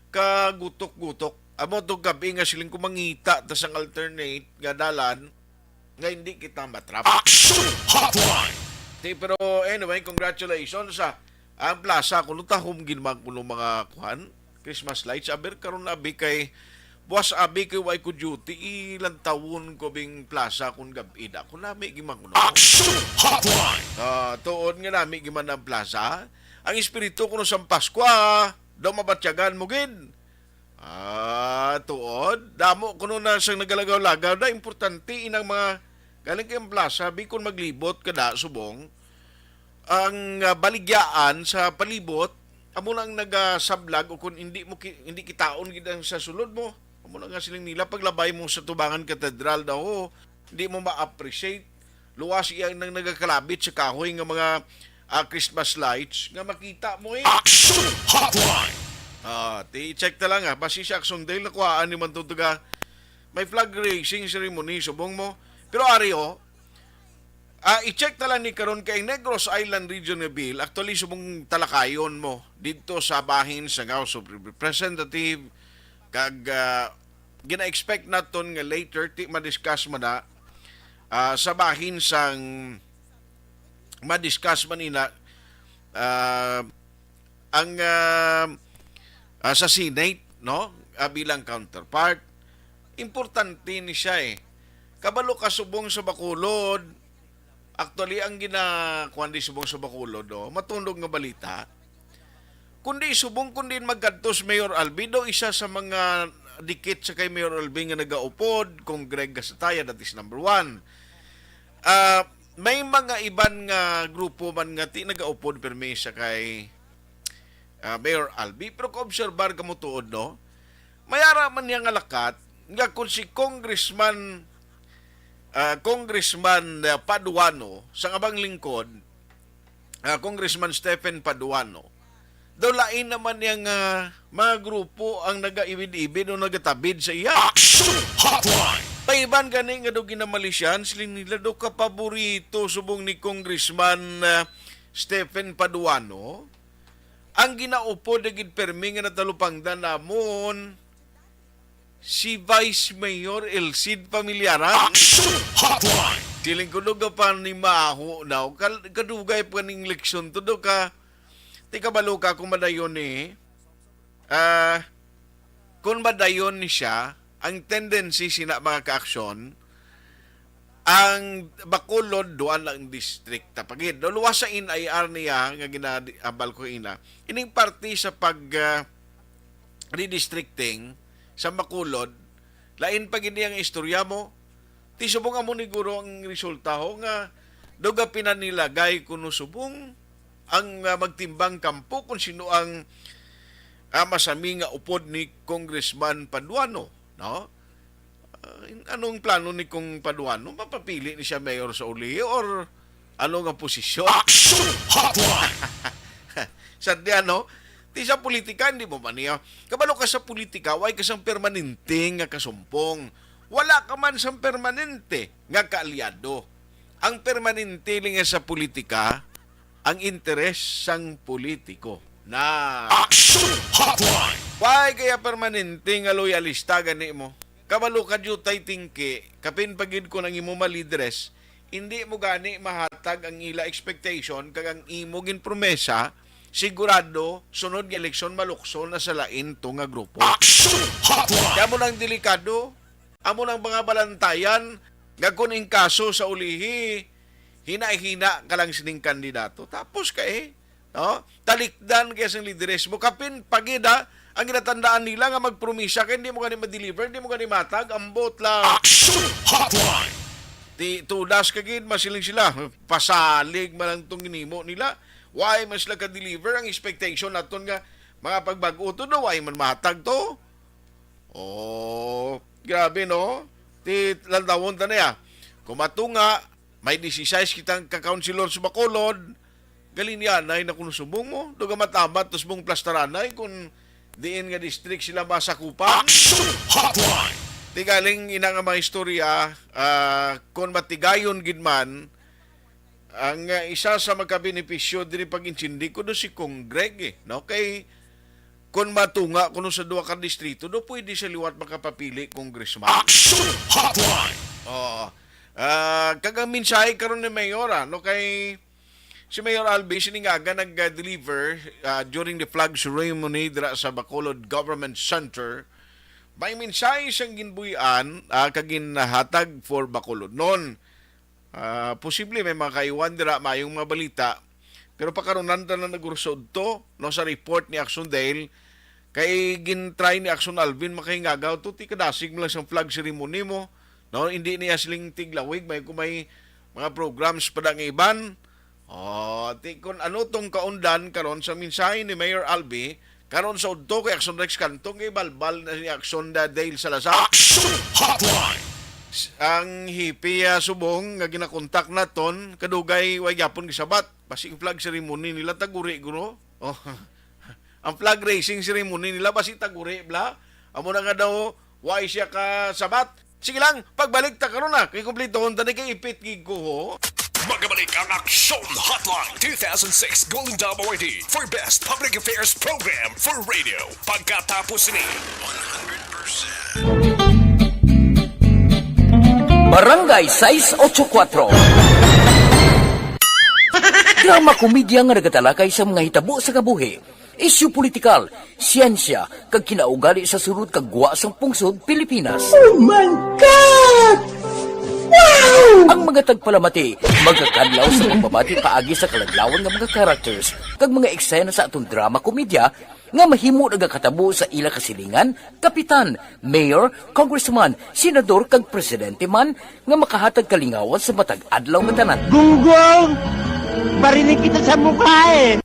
kagutok-gutok. Amo to gabi nga siling ko mangita ta sang alternate nga dalan nga hindi kita matrap. Action Hotline! Di, pero anyway, congratulations sa ang plaza kuno tahom gid man kuno mga kuan, Christmas lights. Aber karon abi kay buwas abi kay way ko duty, ilantawon ko bing plaza kun gab-i da. Kun nami gid man kuno. Action Hotline! Ah, tuod nga nami gid man ang plaza. Ang espiritu kuno sang Pasko, ah, daw mabatyagan mo gid. Ah, tuod. Damo kuno na sang nagalagaw-lagaw na importante inang mga galing kay ang plaza, bi kun maglibot ka da subong ang, ah, baligyaan sa palibot amo nang nagasablag o kung hindi mo ki-, hindi kitaon gid ang sa sulod mo. Amo na nga siling nila paglabay mo sa tubangan katedral daw, oh, hindi mo ma-appreciate. Luwas iya nang nagakalabit sa kahoy nga mga, ah, Christmas lights nga makita mo eh. Action Hotline! Ah, ti check ta lang ah. Basi sa Action Dale nakuhaan ni man to taga may flag raising ceremony subong mo. Pero ari oh, ah, i-check na lang ni karon kay Negros Island Region nga bill, actually subong talakayon mo didto sa bahin sa House of Representative kag, ah, gina-expect naton nga later ti ma-discuss man na, ah, sa bahin sang ma-discuss man ina, ah, ang, ah, ah, sa Senate, no? Ah, bilang counterpart. Importante ni siya eh. Kabalo ka subong sa Bacolod. Actually, ang gina-, kuwan di subong sa Bacolod, no? Matunog nga balita. Kundi subong kundi magkadto si Mayor Albi, daw isa sa mga dikit sa kay Mayor Albi nga nagaupod, Kong Greg Gasataya, that is number one. Ah, may mga iban nga grupo man nga ti nagaupod permi sa kay, ah, Mayor Albi. Pero kaobserbar ka mo tuod, no? May ara man niya nga lakat nga kung si Congressman, ah, Congressman, ah, Paduano sa abang lingkod, ah, Congressman Stephen Paduano, daw lain naman niya nga mga grupo ang nagaiwid-ibid o nagatabid sa iya. Action Hotline! Paiban gani nga daw ginamalisyan, siling nila daw kapaborito subong ni Congressman, ah, Stephen Paduano, ang ginaupod na gid permi nga natalupangdan namon, si Vice Mayor Elcid Familiaran. Action Hotline! Siling ko, do ka pa ni maho na, kal-, kadugay pa ning eleksyon to, do ka. Ti kabalo ka kung madayon ni, ah, kung madayon ni siya, ang tendency sina mga kaaksyon, ang Bacolod, duha lang distrikta pa gid. No, luwas sa N I R niya nga ginahambal ko ina. Ining parte sa pag, ah, redistricting sa Bacolod, lain pa gid ang istorya mo. Ti subong amo ni guro ang resulta ho nga duga pinanilagay kuno subong ang, ah, magtimbang kampo kung sino ang, ah, masami nga upod ni Congressman Paduano, no? Ah, in-, anong plano ni Kong Paduano? Mapapili ni siya mayor sa uli or ano nga posisyon? Action Hotline! Sa di ano, ti sa politika, hindi mo ba niya? Kabalo ka sa politika, way ka sang permanente nga kasumpong. Wala ka man sang permanente nga kaalyado. Ang permanente lang sa politika, ang interes sang politiko. Na. Action Hotline! Why kaya permanente nga loyalista gani mo? Kabalo ka, Jutay Tingki, kapin pa gid ko nang imo malideres, hindi mo gani mahatag ang ila expectation kag ang imo ginpromesa, sigurado, sunod nga eleksyon malukso na sa lain to nga grupo. Action Hotline! Kaya mo nang delikado, amo nang mga balantayan nga kung in kaso sa ulihi, hina-hina ka lang sining kandidato. Tapos kay, no? Talikdan kaya sing lideres mo. Kapin pagida, ang ginatandaan nila nga magpromisa kay hindi mo gani ma-deliver, hindi mo gani matag, ambot lang. Action Hotline! Ti tudas ka gid, masiling sila. Pasalig man lang tong ginimo nila. Why man sila ka-deliver? Ang expectation naton nga mga pagbag-o to, no? Why man matag to? Oh, grabe, no? Ti lantawon ta na ya. Kung matunga, may disisais kitang ka-councilor sa Bacolod. Galinyanay na kung subong mo. Duga matamat, tus mong plastaranay kung diin nga district sila masakupan. Action Hotline! Ti galing ina nga mga istorya, ah, kung matigayon gid man, ang, ah, isa sa magkabenepisyo diri pag-intindi ko do si Kong Greg, eh, no? Kay kun matunga kuno sa duha ka distrito, do pwede sa liwat makapapili congressman. Action Hotline! Oo. Ah, kag ang mensahe karon ni Mayor, ah, no, kay si Mayor Albi, sining aga nag-deliver, ah, during the flag ceremony dira sa Bacolod Government Center. May mensahe siyang ginbuy-an, ah, kag ginhatag for Bacolodnon. Ah, posible may mga kaiwan dira, mayong mga balita. Pero pakarunan ta na nagurusod to, no, sa report ni Action Dale. Kay gin-try ni Action Alvin makahingagaw to, ti kadasig mo lang sang flag ceremony mo. No, hindi niya siling tiglawig, may kung may mga programs pa da nga iban. Oh, ti kun ano tong kaundan karon sa mensahe ni Mayor Albi, karon sa udto kay Action Rex Cantong, kay balbal na ni Action da Dale Salazar. Action Hotline! S-, ang hipi, ah, subong nga ginakontak naton, kadugay way gyapon gisabat. Basi ang flag ceremony nila taguri, guro. Oh. Ang flag raising ceremony nila, basi taguri, bla. Amo na nga daw, way siya ka sabat. Sige lang, pagbalik ta karon na. Kay kumpletohon ta ni kay ipit gig ko, ho. Magabalik ang Aksyon Hotline two thousand six Golden Dome Awardee for Best Public Affairs Program for Radio. Pagkatapos ni Barangay sais ocho kuatro. Drama komedya nga nagatalakay sa mga hitabo sa kabuhi, isyu politikal, siyensya, kag kinaugali sa sulod kag gwa sang pungsod Pilipinas. Oh my God! Wow! Ang mga tagpalamati magakadlaw sa pagbabati paagi sa kaladlawan nga mga characters kag mga eksena sa aton drama komedya nga mahimo nagakatabo sa ila kasilingan, kapitan, mayor, congressman, senador, kag presidente man nga makahatag kalingawan sa matag adlaw nga tanan. Gunggong! Barinig kita sa mukha eh!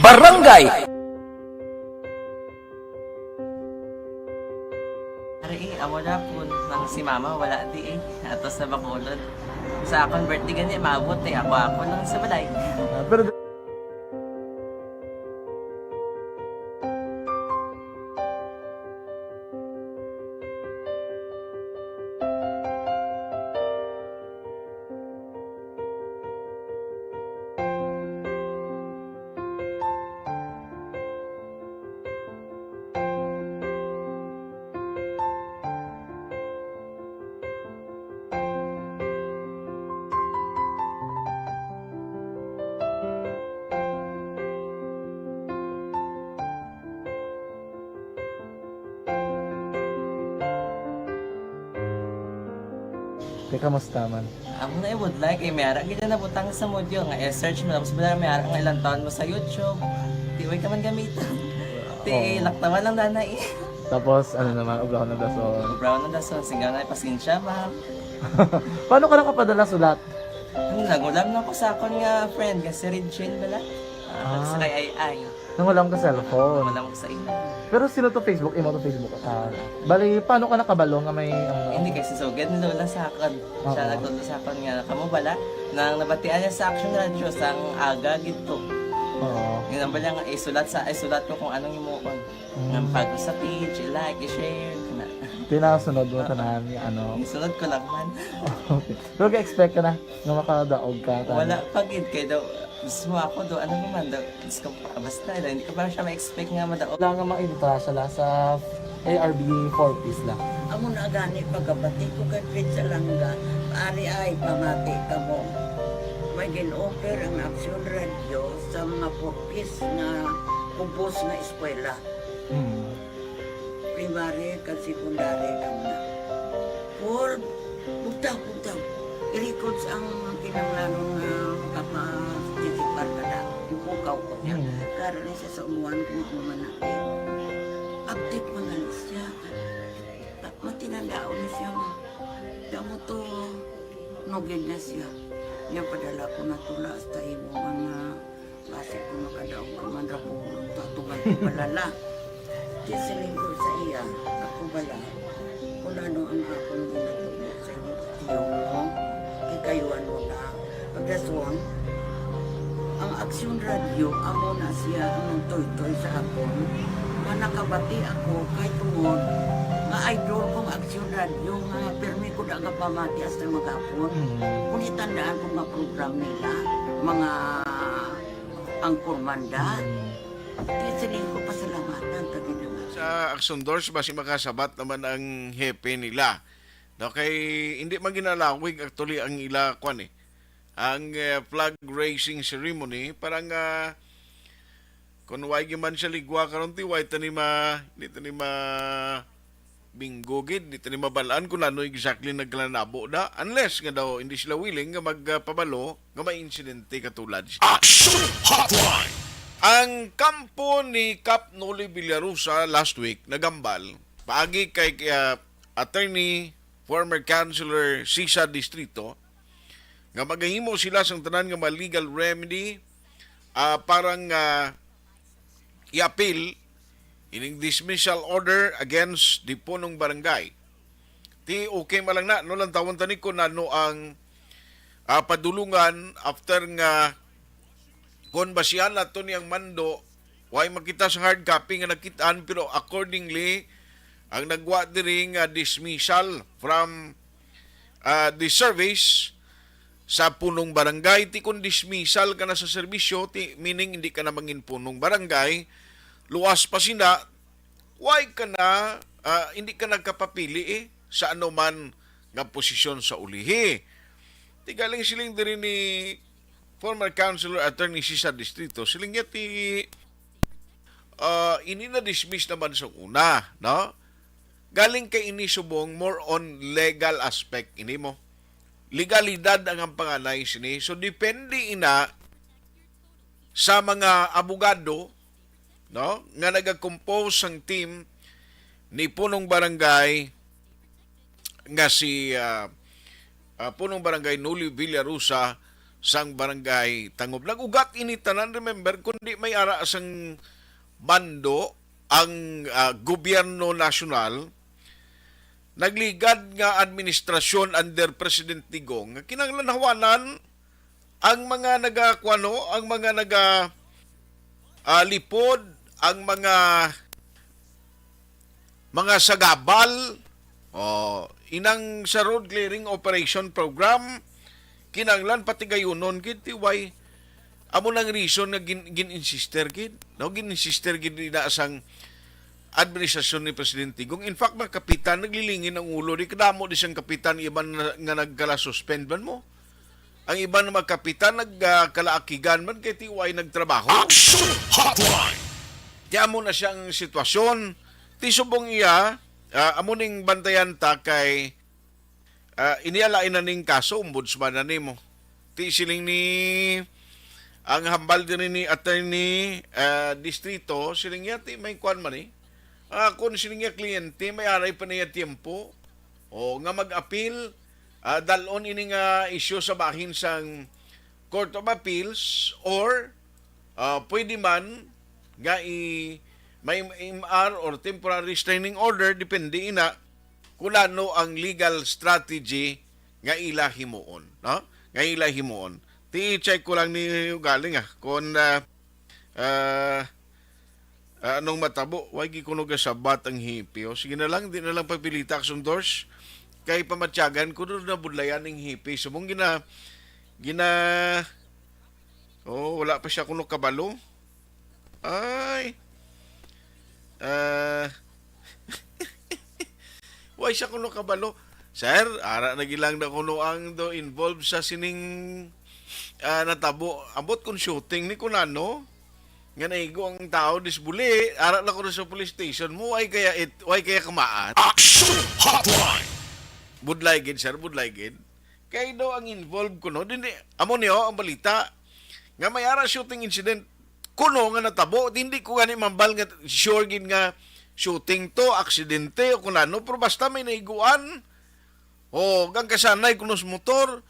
Barangay! Ari, eh, amo na po nang si mama wala di eh. Ato sa Bacolod. Sa akong birthday gani, maabot eh. Ako, ako lang sa balay. Ah, pero Te, kamusta man? Amo na, eh, budlay kay may ara gid na butang sa module nga i-search mo, tapos wala may ara nga ilang taon mo sa YouTube. Di way ka man gamiton. Ti Oo. Laktawan lang dana, eh. Tapos, ano naman, ubraw ng dason. Ubraw ng dason, sigaw na, "Pasensya, ma'am." Paano ka nakapadala sulat? Ano, nangulam na ko sa akon nga friend, nga si Regine bala. Ah, Ah. Sa kay Ay Ay. Nangulam ka cellphone? Nangulam ko sa imo. Pero sino to Facebook? Imo to Facebook? Ah, bali, paano ka nakabalo nga may, ano? Hindi, kasi sugad ni Lola sa akon. Siya Oo. Nagtudlo sa akon nga, "Kamo bala?" Nang nabatian niya sa Action Radio, sang aga gid to. Oo. Yun ang bala nga, isulat sa, isulat ko kung anong himuon. Mm. Nga pag sa page, i-like, i-share, kana. Tinasunod mo Ah. tanan, ano? Isunod ko lang man. Okay. Pero ga-expect ka na nga makadaog ka, tanan? Wala pa gid, kay daw, mismo ako, do, ano naman, daw, Diyos ko, basta, hindi ko pa siya ma-expect nga madaog. Wala nga maintra siya la sa A R B four Ps la. Amo na gani, pagkabati ko kay Fred Salanga, "Ari ay, pamati kamo. May gin-offer ang Action Radio sa mga four Ps nga kubos nga eskwela." Hmm. Primary kag secondary kamo na. Paul, bugtaw, bugtaw. I-records ang kinahanglanon nga makaparticipar ka na. Ipukaw ko niya. Hmm. Karon ni siya sa umuan kung ano man na. Update man gani siya. Ah, matinandaon ni siya, ma. Kamo to, nugid na siya. Niya padala ko na tula hasta imo mga Basi kung makadaog ka man ra, Paul, tatugan ko bala la. Di siling ko sa iya, ako bala, kung ano ang akong ginatubo sa inyo, tiyo mo, kay kayo ano na. Pagdason, ang Aksyon Radio, amo na siya ang nagtuytoy sa akon. Nga nakabati ako kay tungod nga idol kong Aksyon Radio, nga pirmi ko da nga pamati hasta maghapon. Mm. Kung itandaan ko nga program nila, mga Ang Kurmanda. Mm. Di sining ko pasalamatan ka, Ginoo. Sa Aksyon Doors, basi makasabat naman ang hepe nila. No, kay hindi man ginalawig actually ang ila, kwan eh, ang, eh, flag raising ceremony. Parang, ah, kung why man siya ligwa karon, ti, why ta ni ma-, hindi ta ni ma-, Bingo gid, di ta ni mabal-an kung ano exactly naglanabo da, unless nga daw hindi sila willing nga magpabalo nga may insidente katulad siya. Action Hotline! Ang kampo ni Kap Noli Villarosa last week nagambal paagi kay, ah, attorney, former councilor Sisa Distrito, nga magahimo sila sang tanan nga mga legal remedy, ah, para nga i-appeal ining dismissal order against the punong barangay. Ti okay man lang na, no, lantawon ta ni kung ano ang, ah, padulungan after nga, kung basihan nato ni ang mando, way makita sa hard copy nga nakitaan, pero accordingly, ang nagwa diri nga dismissal from, ah, the service sa punong barangay, ti kung dismissal ka na sa serbisyo, ti meaning hindi ka na mangin punong barangay, luas pa sina, why ka na, ah, hindi ka nagkapapili, eh, sa anuman nga posisyon sa ulihi. Ti galing siling diri ni former councilor attorney Cesar Distrito, siling niya ti, ah, ini na dismiss naman sa una, no? Galing kay ini subong more on legal aspect ini mo. Legalidad ang, ang panganay sini. So, depende ina sa mga abogado, no, nga nagakompose sang team ni punong barangay nga si, ah, ah, punong barangay Noli Villarosa sang barangay Tangob. Nag-ugat ini tanan, remember, kundi may ara sang mando ang, ah, gobyerno nasyonal, nagligad nga administrasyon under President Digong nga kinahanglan hawanan ang mga nagakuano, ang mga naga, ah, lipod, ang mga, mga sagabal, oh, inang sa road clearing operation program, kinahanglan patigayunon gid ti way. Amo nang reason nga gin-, gin-insister gid, no? Gin-insister gid ina sang administrasyon ni Presidente Digong. In fact, mga kapitan, naglilingin ang ulo. Di kadamo di siyang kapitan, iban na, nga nagkala-suspend man mo. Ang iban nga mga kapitan, nagkalaakigan man kay ti way nagtrabaho. Action Hotline! Ti amo na siyang sitwasyon. Ti subong iya, ah, amo ning bantayan ta kay, Ah, ini lain na ning kaso, ombudsman na nimo. Ti siling ni, ang hambal diri ni Attorney, ah, Distrito, siling niya, ti may kwan man eh. Ah, kung siling niya kliyente, may aray pa niya tiempo. O, nga mag-apil, ah, dalon ini nga isyu sa bahin sang Court of Appeals or, ah, pwede man nga i-, may M R or temporary restraining order, depende ina kung ano ang legal strategy nga ila himuon, no? Nga ila himuon. Ti check ko lang ni galing ah, kung, ah, ah, ah, anong matabo, why gi kuno gasabat ang hipi? O, sige na lang, di na lang pagpilita, Aksyon Dors. Kay pamatyagan ko doon na budlayan ng hipi. So, mong gina, gina, oh, wala pa siya kuno kabalo. Ay. Ah. Why siya kuno kabalo? Sir, ara na gilang na kuno ang do involved sa sining, ah, natabo. Ambot kung shooting ni kunano nga naigo ang tao disbuli, ara na kuno sa police station mo, why kaya it, why kaya kamaan? Action Hotline! Budlay gid, sir, budlay gid. Kay do ang involved kuno, dili, amo niyo ang balita nga may ara shooting incident kuno nga natabo, hindi ko gani mambal nga sure gid nga shooting to, aksidente o kung ano, pero basta may naiguan o ang kasanay kuno sa motor,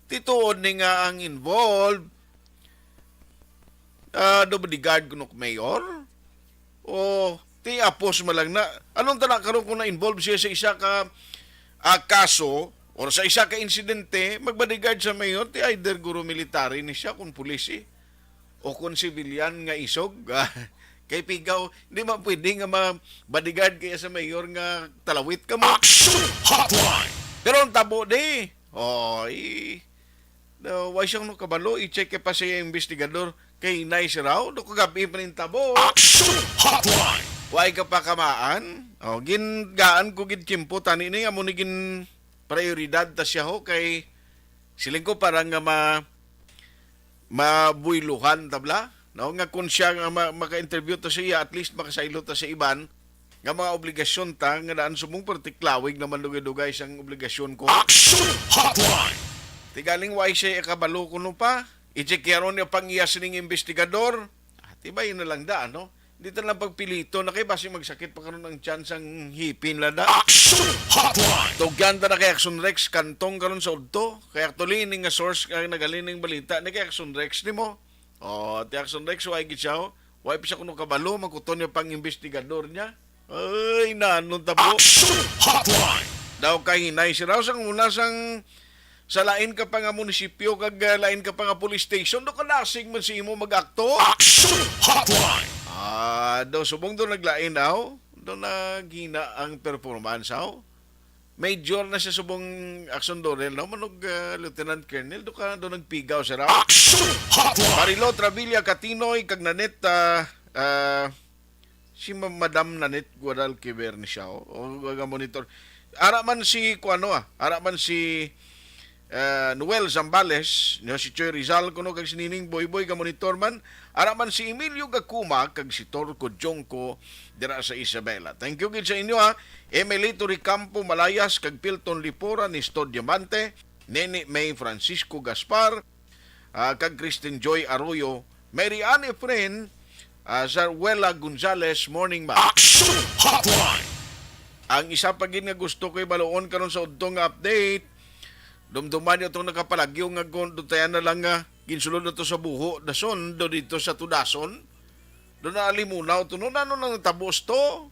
tituod ni nga ang involved, ah, do bodyguard kuno mayor? O ti apos man lang na, anong tana karon kung na-involve siya sa isa ka, ah, kaso or sa isa ka insidente, magbodyguard sa mayor, ti either guro military ni siya kung pulis eh, o kung civilian nga isog. Ah, kay pigaw, hindi man pwede nga ma-bodyguard kaya sa mayor nga talawit ka mo. Action Hotline! Pero ang tabo di, oy, no, why siya no kabalo, i-check kay pa siya yung investigador. Kay hinay siya raw, do kagabi pa ning tabo. Action Hotline! Why ka pa kamaan? O, gingaan ko gid tiyempo, tani ni, amo ni gin prioridad ta siya ho, kay siling ko para nga ma-, mabuyluhan tabla, no? Nga kung siya nga ma-, maka-interview ta siya, at least makasaylo ta sa iban nga mga obligasyon ta nga daan subong, pero tiklawig naman dugay-dugay sang obligasyon ko. Action Hotline! Ti galing wa siya ikabalo kuno pa. I-check yaron niya pang iya sining investigador. Ah, tibay na lang da, no? Di ta lang pagpilito na kay basi magsakit pa karon ang chance ang hipin la da. Action Hotline! Tugyan ta na kay Action Rex Kantong karon sa udto. Kay actually, ini nga source nga nagaling ning balita ni kay Action Rex ni mo. Oh, ti Action Rex, why gid siya, oh? Why pa siya kuno kabalo, magkuton niya pang investigador niya? Ay, nanon ta po. Action Hotline! Daw kahinay siya raw sang una sang sa lain ka pa nga munisipyo kag, ah, lain ka pa nga police station, do kadasig man si imo mag-akto. Action Hotline! Ah, daw subong do naglain daw. Do naghina ang performance, aw. Major na siya subong Action Dorel, no? Manog, ah, Lieutenant Colonel, do ka, do nagpigaw siya raw. Action Hotline! Marilo Travilla Katinoy, kag Nanette, ah, ah, si Ma-, Madam Nanette Guadalquiver ni siya, oh. O, ga-monitor. Ara man si, kuano, ah, ara man si, ah, Noel Zambales, no, si Choy Rizal, kuno kag si Nining Boyboy, ga-monitor man. Ara man si Emilio Gakuma, kag si Torco Jongco, dira sa Isabela. Thank you gid sa inyo, ha. Emily Toricampo Malayas, kag Pilton Lipora, Nestor Diamante, Nene May Francisco Gaspar, ah, kag Kristen Joy Arroyo, Mary Ann Efren, ah, Zarwela Gonzalez, morning, ma'am. Action Hotline! Ang isa pa gid nga gusto ko ibaluon karon sa udto nga update, dumduman niyo tong nakapalagyo nga gun-, dutayan na lang nga ginsulod na to sa buho, dason, do dito sa tudason. Do na alimunaw to, no? Nano nang tabos to?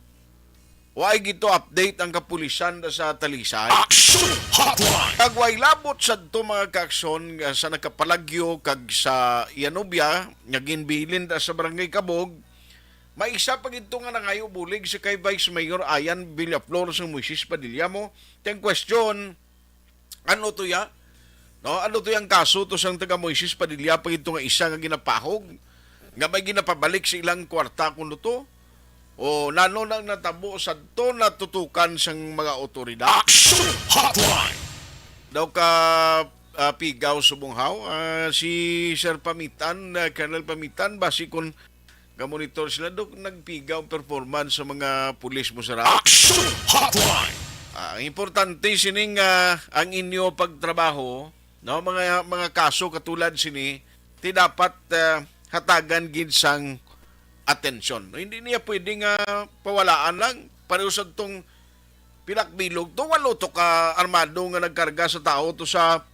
Way gito update ang kapulisan sa Talisay. Action Hotline! Kag way labot sadto, mga kaaksyon, nga sa nakapalagyo kag sa Yanubia nga ginbilin da sa Barangay Kabog, may isa pa gito nga nangayo bulig sa kay Vice Mayor Ayan Villaflor sa Moises Padilla mo. Tiyang question, ano to ya? No, ano to yang kaso to sang taga Moises Padilla pa gito nga isa nga ginapahog nga may ginapabalik sa ilang kwarta kuno to? O nano nang natabo sadto natutukan sang mga otoridad? Action Hotline! Daw ka, ah, pigaw subong haw, ah, si Sir Pamitan, ah, Colonel Pamitan, basi kun ga-monitor sila, Dok, nagpigaw ang performance sa mga pulis mo sa Ra-. Action Hotline! Ah, ang importante sining, ah, ang inyo pagtrabaho, no, mga, mga kaso katulad sini, ti dapat, ah, hatagan gid sang atensyon. No, hindi niya pwede nga pawalaan lang. Pareho sa tong pilak bilog to, walo to ka armado nga nagkarga sa tao to sa,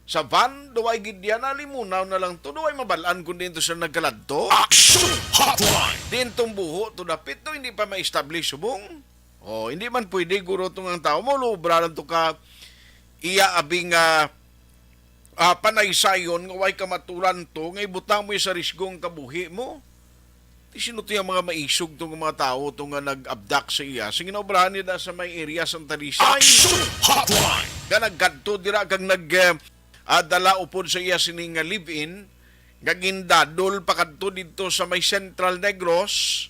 sa van. Duway gid yan, alimunaw na lang to. Duway mabalaan kung diin to siya nagkaladto. Action Hotline! Diin tong buho to dapit to, hindi pa ma-establish subong. Oh, hindi man pwede, guro, tong ang tao mo, lubra lang to ka iya abing, ah, ah, panaysayon nga way kamaturan to, nga ibutang mo sa risgo ang kabuhi mo. Ti sino to yung mga maisog to nga mga tao to nga nag-abduct sa iya? Sige na, obrahan nila sa may area Santa Risa. Action Hotline! Nga nagkadto dira kag nag, eh, ah, dala upod sa iya sini nga live-in, nga gindadol pakadto didto sa may Central Negros,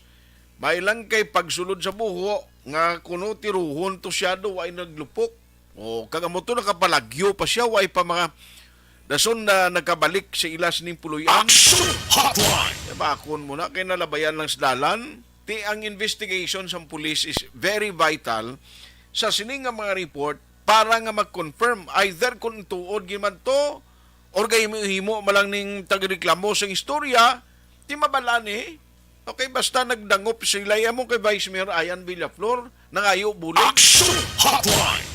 may lang kay pagsulod sa buho nga kuno tiruhon to siya do, way naglupok. O, kag amo to nakapalagyo pa siya, way pa mga dason na nakabalik sa ila sining puloy-an. Action Hotline! Bakon mo na, kay nalabayan lang sa dalan. Ti ang investigation sang pulis is very vital sa sini nga mga report para nga mag-confirm either kung tuod gyud man to or gahimo-himo man lang ning tagareklamo sang istorya, ti mabal-an ni. Okay, basta nagdangop sila, amo kay Vice Mayor Ian Villaflor, nangayo bulig. Action Hotline!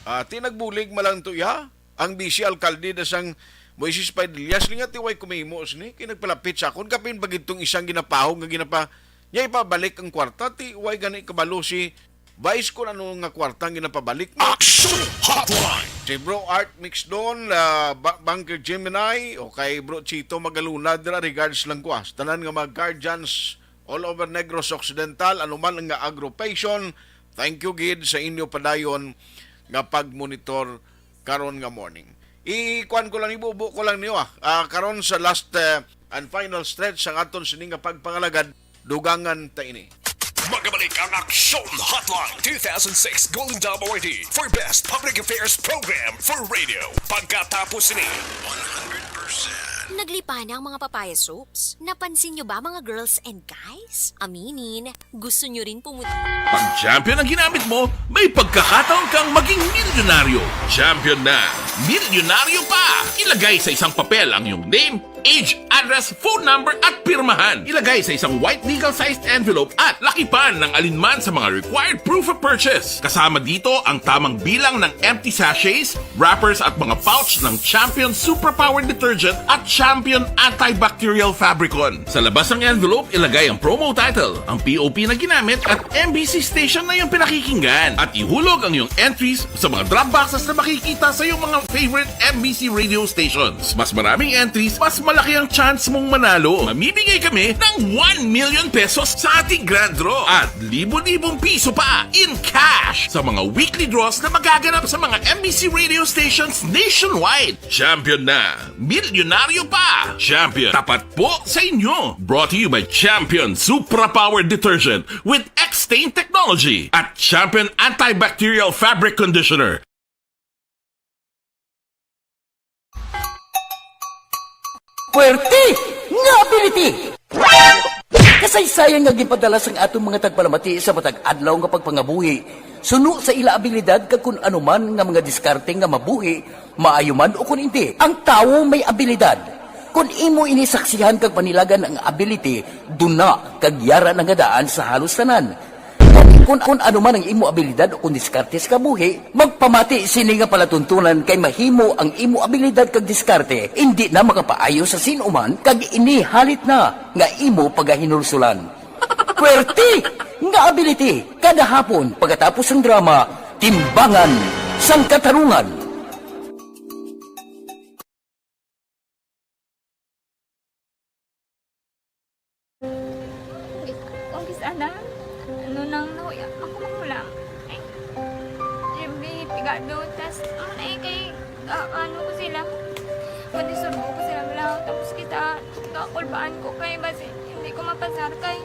Ah, ti nagbulig man lang to iya, ang vice alkalde na sang Moises Padilla, sila nga ti way kumahimo sini, kay nagpalapit sa akon, kapin pa gid tong isang ginapahog nga ginapa-, niya ipabalik ang kwarta, ti way gani kabalo si Vice kung ano nga kwarta ang ginapabalik mo. Action Hotline! Si Bro Art Mixdon, ah, Ba-, Banker Gemini, o kay Bro Chito Magaluna, dira regards lang ko, ah, sa tanan nga mga guardians all over Negros Occidental, anuman nga agrupation, thank you gid sa inyo padayon nga pag-monitor karon nga morning. Ikuan ko lang, ibubo ko lang niyo, ah. Ah, karon sa last, eh, and final stretch sang aton sini nga pagpangalagad, dugangan ta ini. Magabalik ang Aksyon Hotline two thousand six Golden Dome Awardee for Best Public Affairs Program for Radio. Pagkatapos ni one hundred percent. Naglipa na ang mga papaya soaps. Napansin nyo ba, mga girls and guys? Aminin, gusto nyo rin pumunta. Pag Champion ang ginamit mo, may pagkakataon kang maging milyonaryo. Champion na, milyonaryo pa! Ilagay sa isang papel ang iyong name, age, address, phone number, at pirmahan. Ilagay sa isang white legal-sized envelope at lakipan ng alinman sa mga required proof of purchase. Kasama dito ang tamang bilang ng empty sachets, wrappers, at mga pouch ng Champion Superpower Detergent at Champion Antibacterial Fabricon. Sa labas ng envelope, ilagay ang promo title, ang P O P na ginamit, at M B C station na iyong pinakikinggan. At ihulog ang iyong entries sa mga drop boxes na makikita sa iyong mga favorite M B C radio stations. Mas maraming entries, mas malaki ang chance mong manalo. Mamimigay kami ng one million pesos sa ating grand draw at libo-libong piso pa in cash sa mga weekly draws na magaganap sa mga M B C radio stations nationwide. Champion na! Milyonaryo pa! Champion, tapat po sa inyo! Brought to you by Champion Supra Power Detergent with X-Stain Technology at Champion Antibacterial Fabric Conditioner. Puwerte nga ability! Kasaysayan nga ginpadala sang aton mga tagpalamati sa matag adlaw nga pagpangabuhi, suno sa ila abilidad kag kun ano man nga mga diskarte nga mabuhi, maayo man o kun indi, ang tawo may abilidad. Kun imo ini saksihan kag panilagan ang ability, duna kag yara na nga daan sa halos tanan. Kun, kun ano man ang imo abilidad o kun diskarte sa kabuhi, magpamati sini nga palatuntunan kay mahimo ang imo abilidad kag diskarte indi na makapaayo sa sin-o man kag ini halit na nga imo pagahinulsolan. Puwerte nga ability kada hapon pagkatapos sang drama, Timbangan sang Katarungan. Kung kis-, ana, ano nang nahuya, ako makulang. Ay, Jimmy, pigado, tas, ano na eh, kay, ah, ano ko sila, madisurbo ko sila lang, tapos kita, kakulbaan ko kay, basi, hindi ko mapasar kay.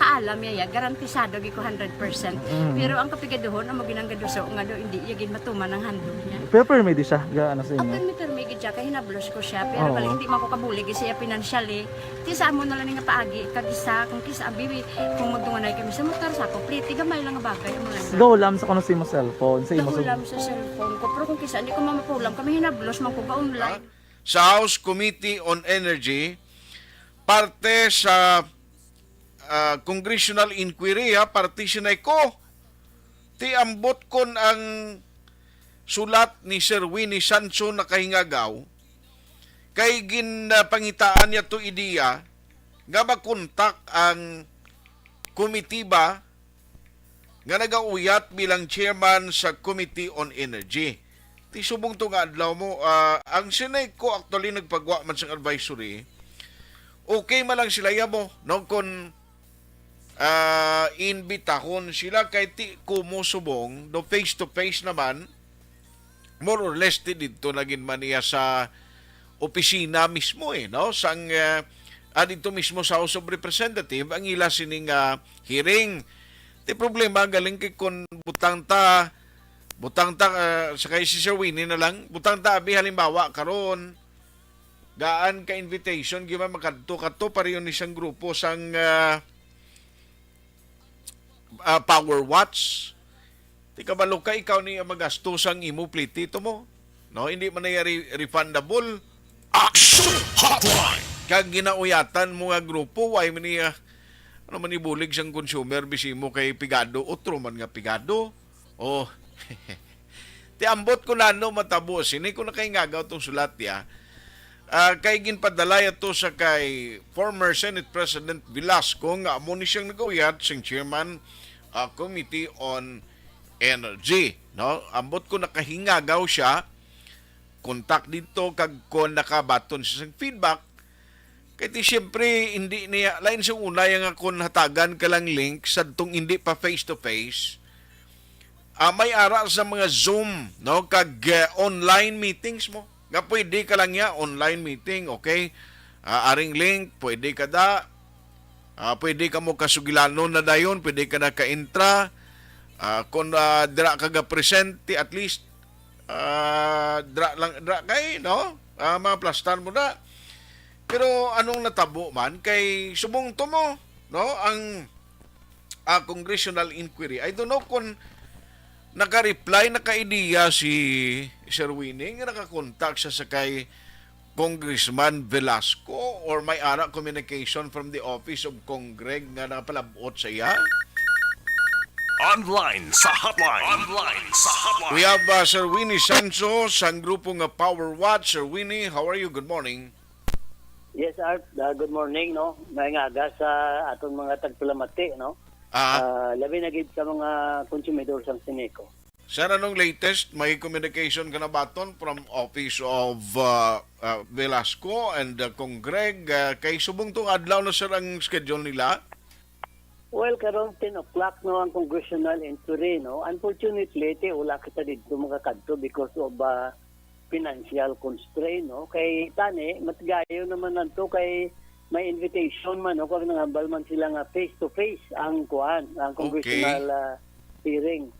Kaalam niya, ya, garantisado gid ko hundred percent. Mm. Pero ang kapigaduhon, amo ginang gaduso nga do, hindi iya gid matuman ang handog niya. Pero permi di siya, ga-, ano sa inyo? Permi, permi gid siya, kay hinablos ko siya. Pero Oo. bali, hindi man ko kabulig siya financially. Ti sa amo na lang nga paagi, kag isa, kung kisa, abi, kung magtunganay kami sa motor, sa ako, pliti, gamay lang nga bagay, amo lang. Gahulam sa kuno sa imo cellphone, sa imo Gahulam sa cellphone ko. Pero kung kisa, hindi ko mamapulam, kami hinablos man ko, ga-online. Sa House Committee on Energy, parte sa, ah, congressional inquiry, ha, parte si Neco. Ti ambot kon ang sulat ni Sir Winnie Sancho nakahingagaw, kay ginpangitaan niya to ideya nga makontak ang komitiba nga nagauyat bilang chairman sa Committee on Energy. Ti subong to nga adlaw mo, ah, ang Sineco actually nagpagwa man sang advisory. Okay man lang sila yamo, no, kung, ah, imbitahon sila kay ti kumo subong, no, face to face naman, more or less ti didto na gid man iya sa opisina mismo, eh, no? Sang, eh, ah, didto mismo sa House of Representative ang ila sining, ah, hearing. Ti problema galing kay kon butang ta, butang ta, ah, sa kay si Sir Winnie na lang, butang ta abi halimbawa karon, gaan ka invitation, giba makadto kadto pareho ni sang grupo sang, ah, ah, Power Watch. Ti kabalo ka, ikaw ni ang magasto sang imo pliti to mo. No, hindi man na iya re-, refundable. Action Hotline! Kag ginauyatan mo nga grupo, why man niya, ano man ibulig sang consumer, bisi mo kay pigado, otro man nga pigado. Oh. Ti ambot ko nano matabo sini ko nakahingagaw tong sulat ya. Ah, kay ginpadala yato sa kay former Senate President Velasco nga amo ni siyang nagauyat sing chairman, ah, Committee on Energy, no? Ambot ko nakahingagaw siya, kontak didto kag kon nakabaton siya sing feedback, kay ti siyempre, hindi niya, lain sa una, yung nga kung hatagan ka lang link, sadtong hindi pa face to face, ah, may ara sa mga Zoom, no? Kag, eh, online meetings mo. Nga pwede ka lang niya, online meeting, okay? Ah, aring link, pwede ka da. Ah, pwede ka mo kasugilanon na dayon, pwede ka na ka-intra. Ah, kung, ah, dira ka ga-present, ti at least, ah, dira lang, dira kay, no? Ah, maplastan mo na. Pero anong natabo man kay subong to mo, no? Ang, ah, congressional inquiry. I don't know kung naka-reply, naka-idea si Sir Winnie nga nakakontak siya sa kay Congressman Velasco or may ara communication from the office of Congreg nga nakapalabot sa iya? Online sa hotline. Online sa hotline. We have, uh, Sir Winnie Sancho sang grupo nga Power Watch. Sir Winnie, how are you? Good morning. Yes, Art. Uh, good morning, no? May nga aga sa aton mga tagpalamati, no? Ah. Ah, labi na gid sa mga konsumidor sang Sineco. Sir, anong latest? May communication ka na baton from office of, uh, uh, Velasco and, uh, Congreg? Uh, kay subong tong adlaw na, sir, ang schedule nila? Well, karon ten o'clock, no, ang congressional inquiry, no. Unfortunately, ti wala kita didto makakadto because of, uh, financial constraint, no. Kay tani, matigayon naman nanto kay may invitation man, no, kag nangambal man sila nga face to face ang kuan, ang Okay. congressional, uh, hearing.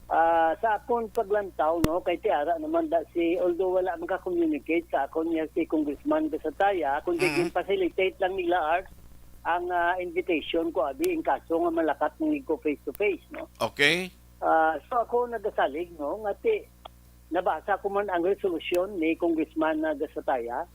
Ah, sa akon paglantaw, no, kay ti ara naman da si, although wala maka-communicate sa akon niya si Congressman Gasataya, kundi Mhm. gin-facilitate lang nila, Art, ang, ah, invitation ko, abi, in kaso nga malakat man gid ko face to face, no? Okay. Ah, so ako nagasalig, no, nga ti, nabasa ko man ang resolusyon ni Congressman, ah, Gasataya.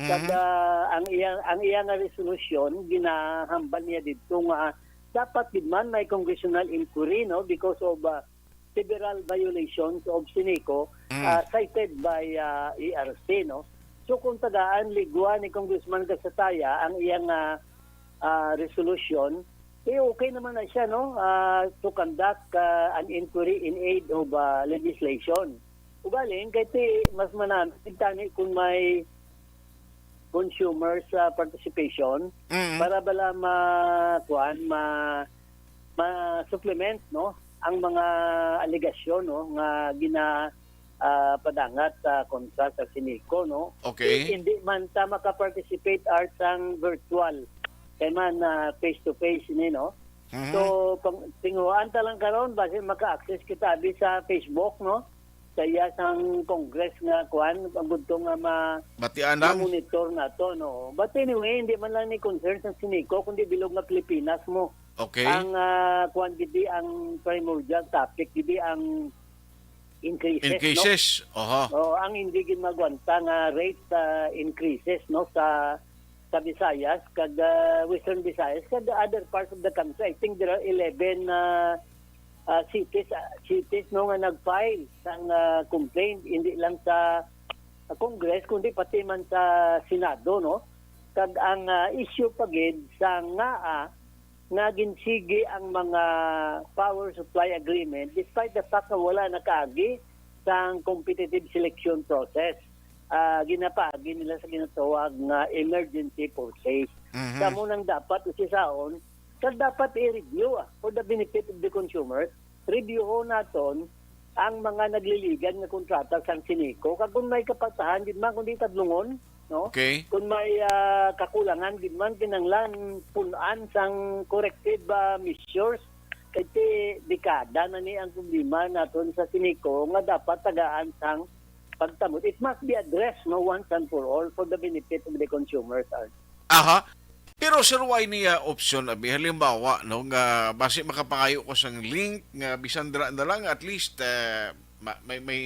Kag, Mhm. ah, ang iya, ang iya nga resolusyon, ginahambal niya didto nga dapat gid man may congressional inquiry, no, because of, ah, several violations of Sineco, Mm. ah, cited by, ah, E R C, no? So, kung tagaan ligwa ni Congressman Gasataya ang iyang, ah, ah, resolution, eh, okay naman na siya, no? Ah, to conduct, ah, an inquiry in aid of, ah, legislation. Ugaling, kay ti, mas manamit tani kung may consumers, ah, participation Mm. para bala ma-, kuan, ma-, ma-supplement, no, ang mga alegasyon, no, nga gina-, ah, padangat sa kontra sa Sineco, no? Okay. Hindi man ta maka-participate, Art, sang virtual, kay man, ah, face to face ni, no? Mhm. So, pang, tinguhaan ta lang karon, basi maka-access kita abi sa Facebook, no? Sa iya sang Congress nga kuan, ang gudto nga ma-, Batian lang. ma-monitor nato, no? But anyway, hindi man lang ni concern sa Sinico, kundi bilog nga Pilipinas mo. Okay. Ang, ah, kuan gidi, ang primordial topic gidi, ang increases, no? Increases, oho. Oh, ang hindi gid magwanta nga rate, ah, increases, no, sa, sa Visayas, kag, ah, Western Visayas, kag other parts of the country. I think there are eleven, ah, ah, cities, ah, cities, no, nga nag-file sang, ah, complaint, hindi lang sa, sa Congress, kundi pati man sa Senado, no? Kag ang, ah, issue pa gid sa ngaa nga ginsigi ang mga power supply agreement despite the fact nga wala nakaagi sang competitive selection process. Ah, ginapaagi nila sa ginatawag nga emergency purchase. Mhm. Kamo nang dapat usisaon, kag dapat i-review, ah, for the benefit of the consumers. Reviewon naton ang mga nagliligan nga kontrata sang Sinico, kag kung may kapatahan gid man, kung di tadlungon, no? Okay. Kung may, ah, kakulangan gid man, kinahanglan pun-an sang corrective, ah, measures. Kay ti-, dekada na ni ang problema naton sa Sinico nga dapat tagaan sang pagtamod. It must be addressed, no, once and for all for the benefit of the consumers, Art. Aha. Pero, sir, wala niya option, abi, halimbawa, no, nga basi makapangayo ko sang link nga bisan dira na lang, at least, eh, ma-, may, may,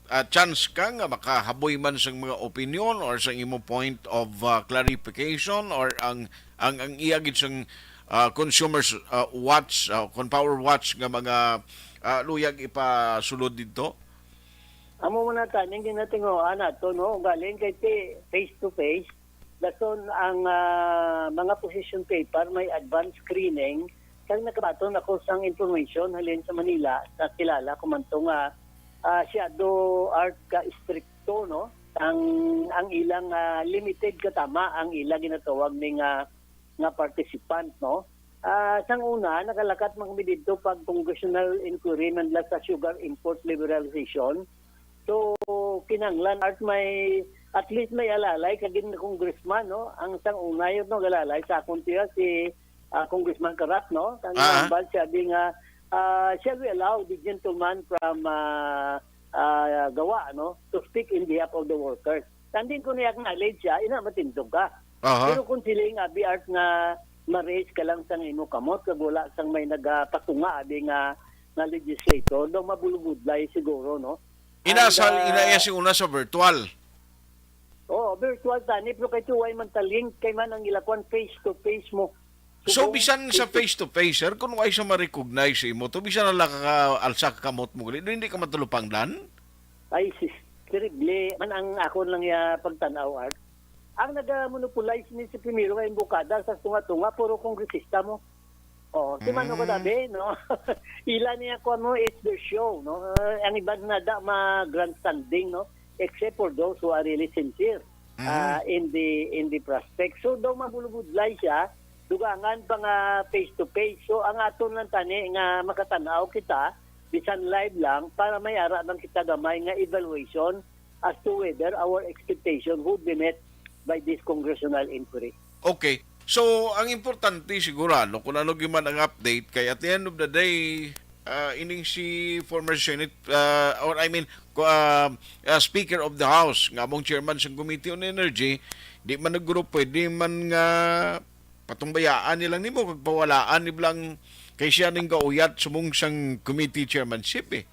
ah, chance ka nga makahaboy man sang mga opinion or sang imo point of, ah, clarification or ang, ang, ang iya gid sang, ah, Consumers, ah, Watch, ah, kon Power Watch nga mga, ah, luyag ipasulod didto? Amo man na taning ginatinguhaan nato, no? Galing kay ti face to face, dason ang, ah, mga position paper may advance screening, kag nakabaton ako sang information halin sa Manila, sa kilala ko man to nga, ah, siyado, Art, ka istrikto, no? Ang, ang ilang, ah, limited katama ang ila ginatawag ni nga, nga participant, no? Ah, sang una, nakalakat man kami didto pag congressional inquiry man lang sa sugar import liberalization. So, kinahanglan, Art, may, at least may alalay kag gin-, congressman, no? Ang sang una yun, no, galalay sa akon tiya si, ah, Congressman Karat, no? Ang Ah. hambal siya di nga, ah, shall we allow the gentleman from, ah, ah, Gawa, no, to speak in behalf of the workers? Tanding ko niya acknowledge siya, ina, matindog ka. Aha. Pero kung siling, abi, Art, nga ma-raise ka lang sang imo kamot, kag wala sang may nagapatunga, abi, nga, nga legislator, daw mabulubudlay siguro, no? Inasal, And, ah, inaya si una sa virtual. Oo, virtual tani, pero kay tuway man ta link, kay man ang ilakwan face to face mo. So, Subong bisan sa face to face to face, sir, kung wala siya ma-recognize sa imo, to bisan na lang ka alsa ka kamot mo gali, hindi ka matulupangdan? Ay, sis, terrible. Man ang akon lang ya pagtanaw, Art. Ang nagamonopolize ni si Primero kay Embocada sa tunga-tunga, puro kongresista mo. Oh, si Mano Mm. Kadabe, no? Ila niya ko mo, it's their show, no? Uh, ang iban na da ma grandstanding, no? Except for those who are really sincere, Mm. uh, in the, in the prospect. So, daw mabulubudlay siya, dugangan pa nga face to face. So, ang aton lang tani nga makatanaw kita, bisan live lang, para may ara lang kita gamay nga evaluation as to whether our expectation would be met by this congressional inquiry. Okay. So, ang importante siguro, ano, kung ano gyud man ang update, kay at the end of the day, ah, ining si former Senate, ah, or I mean, ko-, ah, ah, Speaker of the House, nga among chairman sa Committee on Energy, di man naguro pwede man nga patungbayaan nilang nimo, kag pawalaan ni blang kay siya ning gauyat sumong sang committee chairmanship, eh.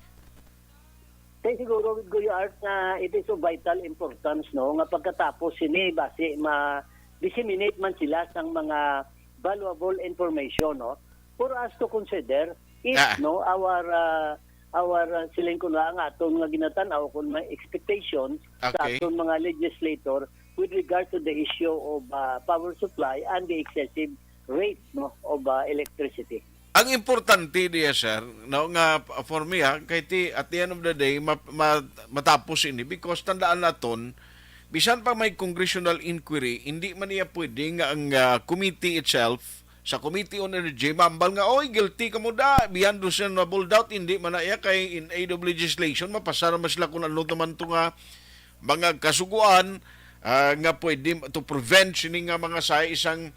Kay siguro, Kuya Art, nga it is of vital importance, no, nga pagkatapos sini, basi ma-disseminate man sila sang mga valuable information, no, for us to consider if, Ah. no, our, ah, our, ah, siling ko na, ang aton nga ginatan-aw kung may expectations sa Okay. aton mga legislator with regard to the issue of, ah, power supply and the excessive rate, no, of, ah, electricity. Ang importante diya, sir, no, nga, uh, for me, ha, kay ti-, at the end of the day, ma-, ma-, matapos ini because tandaan naton, bisan pa may congressional inquiry, hindi man iya pwede nga ang, uh, committee itself, sa Committee on Energy, mambal nga, "Oy, guilty kamo da, beyond reasonable doubt," hindi man na iya kay in aid of legislation, mapasar man sila kung ano naman to nga mga kasuguan, ah, nga pwede to prevent sini nga mga sa isang,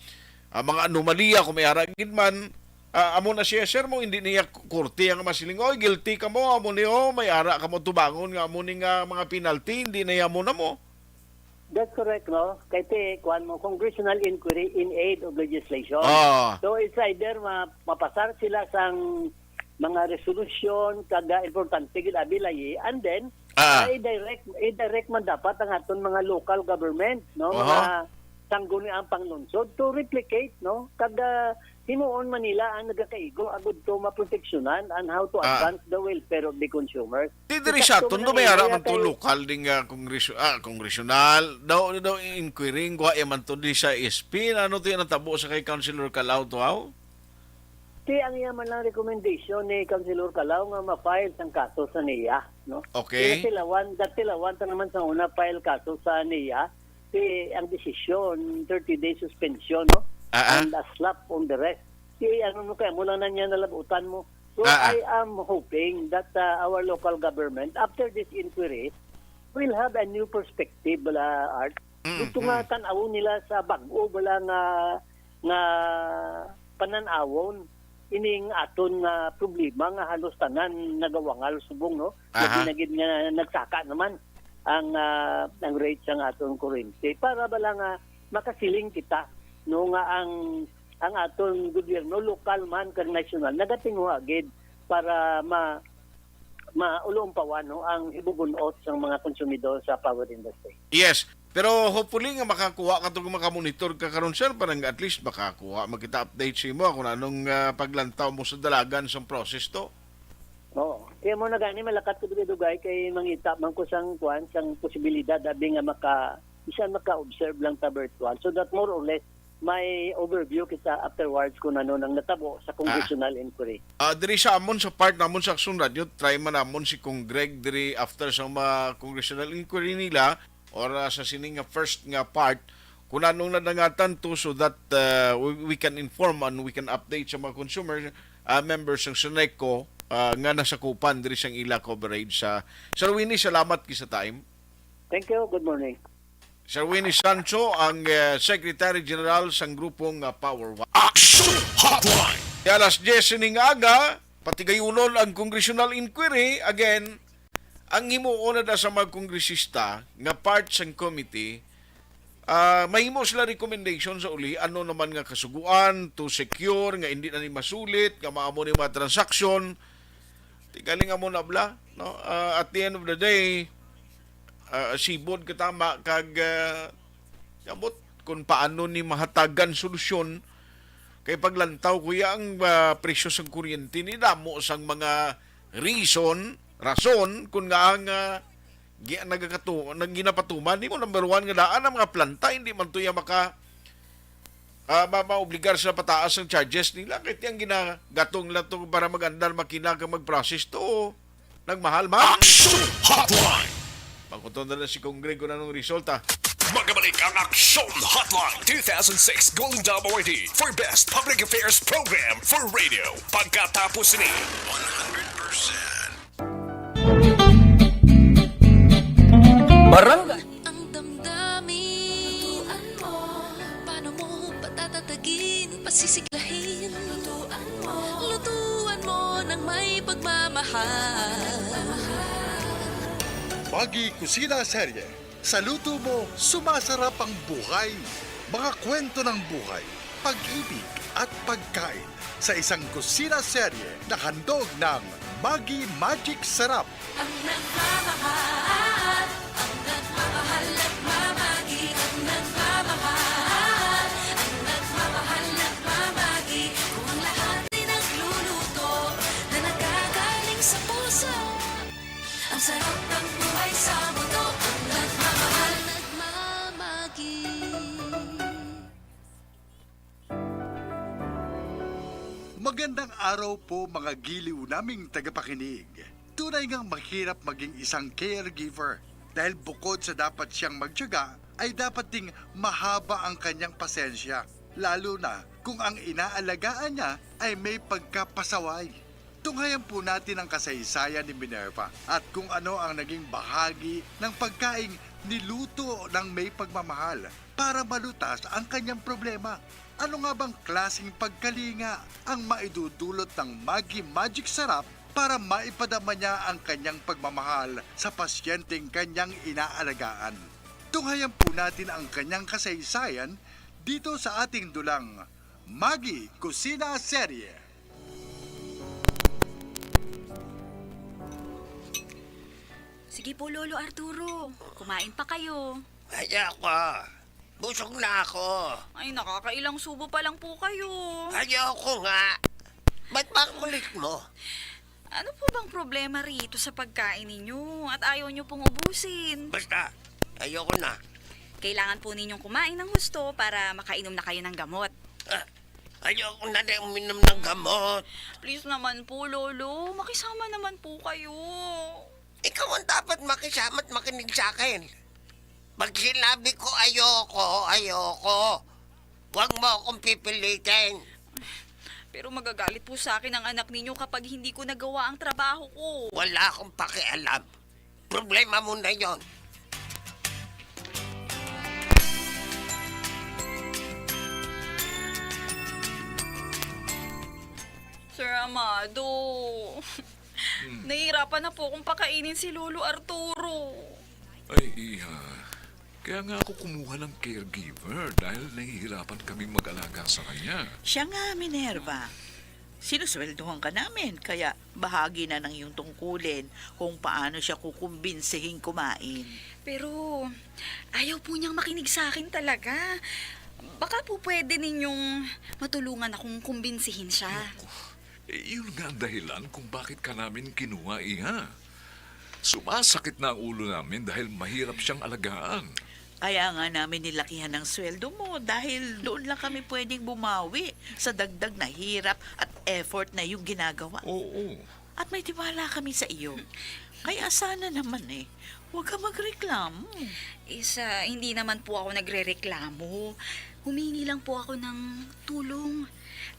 ah, mga anomalya kung may ara gid man. Ah, amo na siya, sir, mo, hindi niya k-, korte ang masiling, "Oy, guilty ka mo, amo ni, oh, may ara ka mo tubangon nga amo ni nga mga penalty," hindi na iya mo na mo. That's correct, no? Kay ti, kuwan mo, congressional inquiry in aid of legislation. Ah. So, it's either ma-, mapasar sila sang mga resolusyon, kag, ah, importante gid, abi, layi, and then, Ah. ah, i-direct, i-direct man dapat ang aton mga local government, no? Aha. Mga sangguniang panglungsod to replicate, no? Kag, ah, himuon man nila ang nagakaigo agud to maproteksyonan and how to Ah. advance the welfare of the consumers. Di diri Sa sa aton, ato man do ang may ara area man to kay lokal ding, ah, kongres-, ah, kongresyonal. Daw, daw inquiry, wa iya man to di sa S P. Ano to yung natabo sa kay Councilor Calao to, aw? Ti ang iya man lang recommendation ni Councilor Calao nga ma-file sang kaso sa niya, no? Okay. Kaya Silawan, that Silawan ta naman sa una file kaso sa niya, ti ang desisyon, thirty day suspension, no? Ah, ah. And a slap on the wrist. Ti ano mo kaya mo lang na niya nalabutan mo. So, Ah, ah. I am hoping that, uh, our local government, after this inquiry, will have a new perspective, bala, Art. Mm, Dito nga mm. tan-awon nila sa bag-o, bala nga, nga panan-awon ining aton nga problema nga halos tanan nagawangal subong, no? Labi Aha. na gid nga nagsaka naman ang, ah, ang rate sang aton kurente. Para bala nga makasiling kita, no, nga ang, ang aton gobyerno, lokal man kag nasyonal, nagatinguha gid para ma-, maulumpawan, no, ang hibubun-ot sang mga konsumidor sa power industry. Yes, pero hopefully nga makakuha ka to, maka-monitor ka karon, sir, para nga at least makakuha, makita update sa imo kung anong, ah, paglantaw mo sa dalagan sang process to. Oo. Kaya mo na gani, malakat ko dugay-dugay kay mangita man ko sang, kuwan, sang posibilidad, abi nga maka-, bisan maka-observe lang ta virtual, so that more or less may overview kita afterwards kung ano nang natabo sa congressional inquiry. Ah, diri sa amon, sa part namon sa Aksyon Radio, try man namon si Cong Greg diri after sa mga congressional inquiry nila or, ah, sa sini nga first nga part, kung anong nadangatan to, so that, ah, we, we can inform and we can update sa mga consumer, ah, members ng Suneco, ah, nga nasakupan diri sang ila coverage sa. Sir Winnie, salamat kay sa time. Thank you. Good morning. Sir Winnie Sancho, ang, eh, Secretary General sang grupong, ah, Power One. Action Hotline! Kay alas diyes sining aga, patigayunon ang congressional inquiry. Again, ang himuon na da sa mga kongresista nga part sang committee, ah, mahimo sila recommendation sa uli, ano naman nga kasuguan to secure nga hindi na ni masulit, nga maamo ni mga transaksyon. Ti galing amo na bala, no? Ah, at the end of the day, ah, sibod ka tama kag, ah, ambot kung paano ni mahatagan solusyon. Kay paglantaw, kuya, ang, ah, presyo sang kuryente ni damo sang mga reason, rason, kung nga ang, ah, gi-, nagakatu-, nag-, ginapatuman nimo, number one, nga daan ang mga planta, hindi man to ya maka-, ah, ma-, maobligar sa pataas ang charges nila. Kay ti ang ginagatong lang to para magandar makina kag mag-process to. Nagmahal man. Action Hotline! Pangkuton na lang si Kong Greg kung anong resulta. Magabalik ang Action Hotline two thousand six Golden Dome Awardee for Best Public Affairs Program for Radio. Pagkatapos ni one hundred percent. Barangay. Ang damdamin. Lutuan mo. Paano mo patatatagin, pasisiglahin? Lutuan mo. Lutuan mo ng may pagmamahal. Maggie Kusina Serye. Sa luto mo, sumasarap ang buhay. Mga kwento ng buhay, pag-ibig at pagkain sa isang kusina serye na handog ng Maggi Magic Sarap. Ang nagmamahal, ang nagmamahal, nagmamagi, ang nagmamahal, ang nagmamahal, nagmamagi. Kung ang lahat ay nagluluto na nagagaling sa puso, ang sarap ng buhay sa buto, ang nagmamahal, nagmamagi. Magandang araw po, mga giliw naming tagapakinig. Tunay ngang mahirap maging isang caregiver dahil bukod sa dapat siyang magtiyaga, ay dapat ding mahaba ang kanyang pasensya, lalo na kung ang inaalagaan niya ay may pagkapasaway. Tunghayan po natin ang kasaysayan ni Minerva at kung ano ang naging bahagi ng pagkaing niluto ng may pagmamahal para malutas ang kanyang problema. Ano nga bang klaseng pagkalinga ang maidudulot ng Maggi Magic Sarap para maipadama niya ang kanyang pagmamahal sa pasyenteng kanyang inaalagaan? Tunghayan po natin ang kanyang kasaysayan dito sa ating dulang Maggi Kusina Serye. Sige po, Lolo Arturo. Kumain pa kayo. Ayoko. Busog na ako. Ay, nakakailang subo pa lang po kayo. Ayoko nga. Ba't ba ang kulit mo? Ano po bang problema rito sa pagkain ninyo at ayaw nyo pong ubusin? Basta, ayoko na. Kailangan po ninyong kumain ng husto para makainom na kayo ng gamot. Ah, ayoko na rin uminom ng gamot. Please naman po, Lolo. Makisama naman po kayo. Ikaw ang dapat makisama at makinig sa akin. Pag sinabi ko ayoko, ayoko. Huwag mo akong pipilitin. Pero magagalit po sa akin ang anak ninyo kapag hindi ko nagawa ang trabaho ko. Wala akong pakialam. Problema mo na yon. Sir Amado, Hmm. Nahihirapan na po akong pakainin si Lolo Arturo. Ay, iha. Kaya nga ako kumuha ng caregiver dahil nahihirapan kaming mag-alaga sa kanya. Siya nga, Minerva. Sinusweldohan ka namin, kaya bahagi na ng iyong tungkulin kung paano siya kukumbinsihin kumain. Pero ayaw po niyang makinig sa akin talaga. Baka po pwede ninyong matulungan akong kumbinsihin siya. Naku, eh, yun nga ang dahilan kung bakit ka namin kinuha, iha. Sumasakit na ang ulo namin dahil mahirap siyang alagaan. Kaya nga namin nilakihan ang sweldo mo dahil doon lang kami pwedeng bumawi sa dagdag na hirap at effort na iyong ginagawa. Oo. At may tiwala kami sa iyo. Kaya sana naman eh, huwag ka magreklamo. Isa, hindi naman po ako nagrereklamo. Humingi lang po ako ng tulong.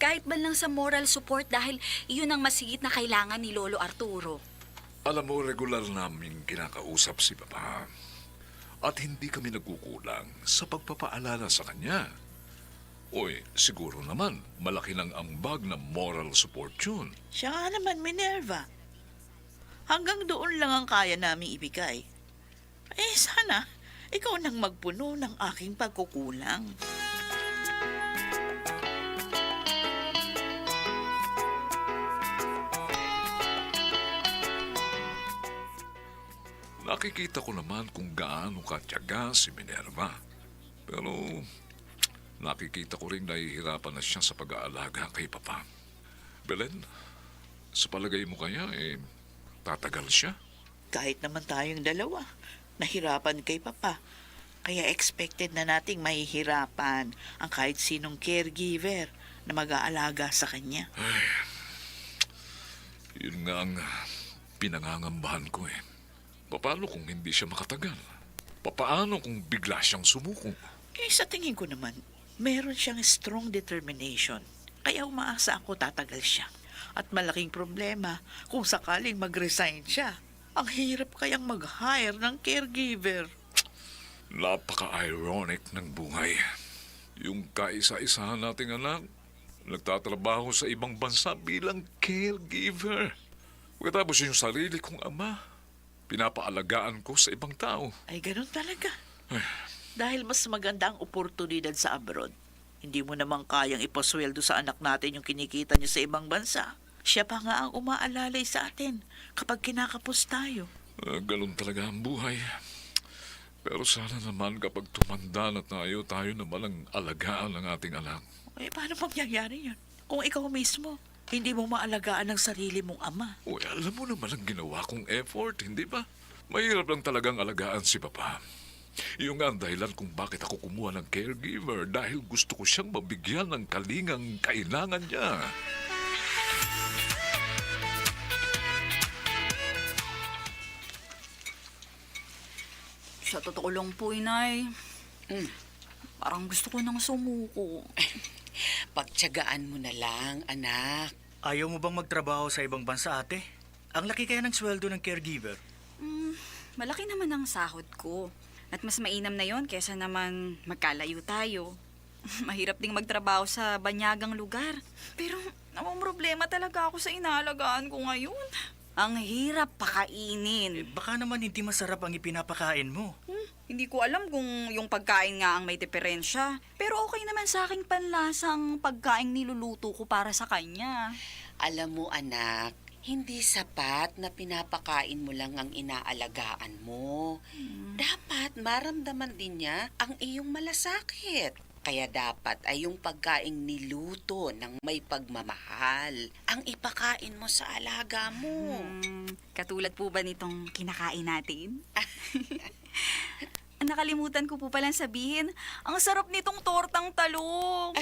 Kahit man lang sa moral support dahil iyon ang mas higit na kailangan ni Lolo Arturo. Alam mo, regular naming kinakausap si Papa. At hindi kami nagkukulang sa pagpapaalala sa kanya. Uy, siguro naman, malaki ng ambag na moral support yun. Siya nga naman, Minerva. Hanggang doon lang ang kaya naming ibigay. Eh, sana, ikaw nang magpuno ng aking pagkukulang. Nakikita ko naman kung gaano katiyaga si Minerva. Pero nakikita ko rin nahihirapan na siya sa pag-aalaga kay Papa. Belen, sa palagay mo kaya, eh, tatagal siya? Kahit naman tayong dalawa, nahirapan kay Papa. Kaya expected na nating mahihirapan ang kahit sinong caregiver na mag-aalaga sa kanya. Ay, yun nga ang pinangangambahan ko eh. Paano kung hindi siya makatagal? Papaano kung bigla siyang sumuko? Eh, sa tingin ko naman, meron siyang strong determination. Kaya umaasa ako tatagal siya. At malaking problema kung sakaling mag-resign siya. Ang hirap kayang mag-hire ng caregiver. Napaka-ironic ng buhay. Yung kaisa-isahan nating anak, nagtatrabaho sa ibang bansa bilang caregiver. Pagkatapos yung sarili kong ama, pinapaalagaan ko sa ibang tao. Ay, ganun talaga. Ay. Dahil mas maganda ang oportunidad sa abroad. Hindi mo naman kayang ipasweldo sa anak natin yung kinikita niya sa ibang bansa. Siya pa nga ang umaalalay sa atin kapag kinakapos tayo. Ah, ganun talaga ang buhay. Pero sana naman kapag tumanda na tayo, tayo naman ang alagaan ng ating anak. Eh, paano mangyayari yun? Kung ikaw mismo, hindi mo maalagaan ang sarili mong ama. Uy, alam mo naman ang ginawa kong effort, hindi ba? Mahirap lang talagang alagaan si Papa. Yung nga ang dahilan kung bakit ako kumuha ng caregiver, dahil gusto ko siyang mabigyan ng kalingang kailangan niya. Sa totoo lang po, Inay, Mm. parang gusto ko nang sumuko. Pagtiyagaan mo na lang, anak. Ayaw mo bang magtrabaho sa ibang bansa, ate? Ang laki kaya ng sweldo ng caregiver? Mm, malaki naman ang sahod ko. At mas mainam na yon kesa naman magkalayo tayo. Mahirap ding magtrabaho sa banyagang lugar. Pero namomroblema talaga ako sa inaalagaan ko ngayon. Ang hirap pakainin. Eh, baka naman hindi masarap ang ipinapakain mo. Hmm, hindi ko alam kung yung pagkain nga ang may diferensya. Pero okay naman sa aking panlasa ang pagkaing niluluto ko para sa kanya. Alam mo, anak, hindi sapat na pinapakain mo lang ang inaalagaan mo. Hmm. Dapat maramdaman din niya ang iyong malasakit. Kaya dapat ay yung pagkaing niluto ng may pagmamahal ang ipakain mo sa alaga mo. Hmm, katulad po ba nitong kinakain natin? Nakalimutan ko po palang sabihin, ang sarap nitong tortang talong.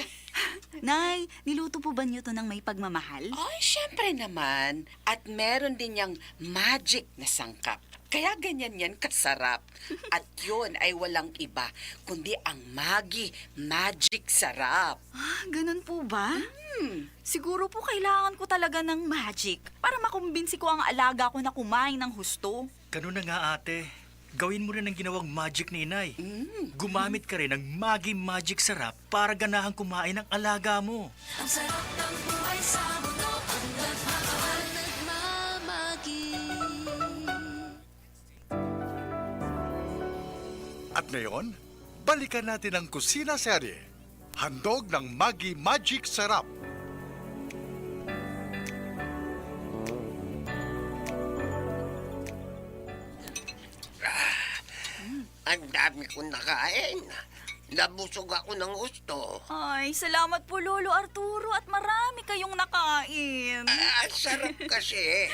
Nay, niluto po ba niyo to ng may pagmamahal? Ay, syempre naman. At meron din niyang magic na sangkap. Kaya ganyan yan kasarap. At yun ay walang iba, kundi ang Maggi Magic Sarap. Ah, ganun po ba? Hmm. Siguro po kailangan ko talaga ng magic para makumbinsi ko ang alaga ko na kumain ng husto. Ganun na nga, ate. Gawin mo rin ang ginawang magic ni Inay. Mm. Gumamit ka rin ng Maggi Magic Sarap para ganahang kumain ang alaga mo. Ang sarap ng buhay sa mundo, ang nagmamahal. Nagmamagi. At ngayon, balikan natin ang Kusina Serye. Handog ng Maggi Magic Sarap. Ang dami kong nakain. Nabusog ako ng gusto. Ay, salamat po, Lolo Arturo, at marami kayong nakain. Ah, sarap kasi.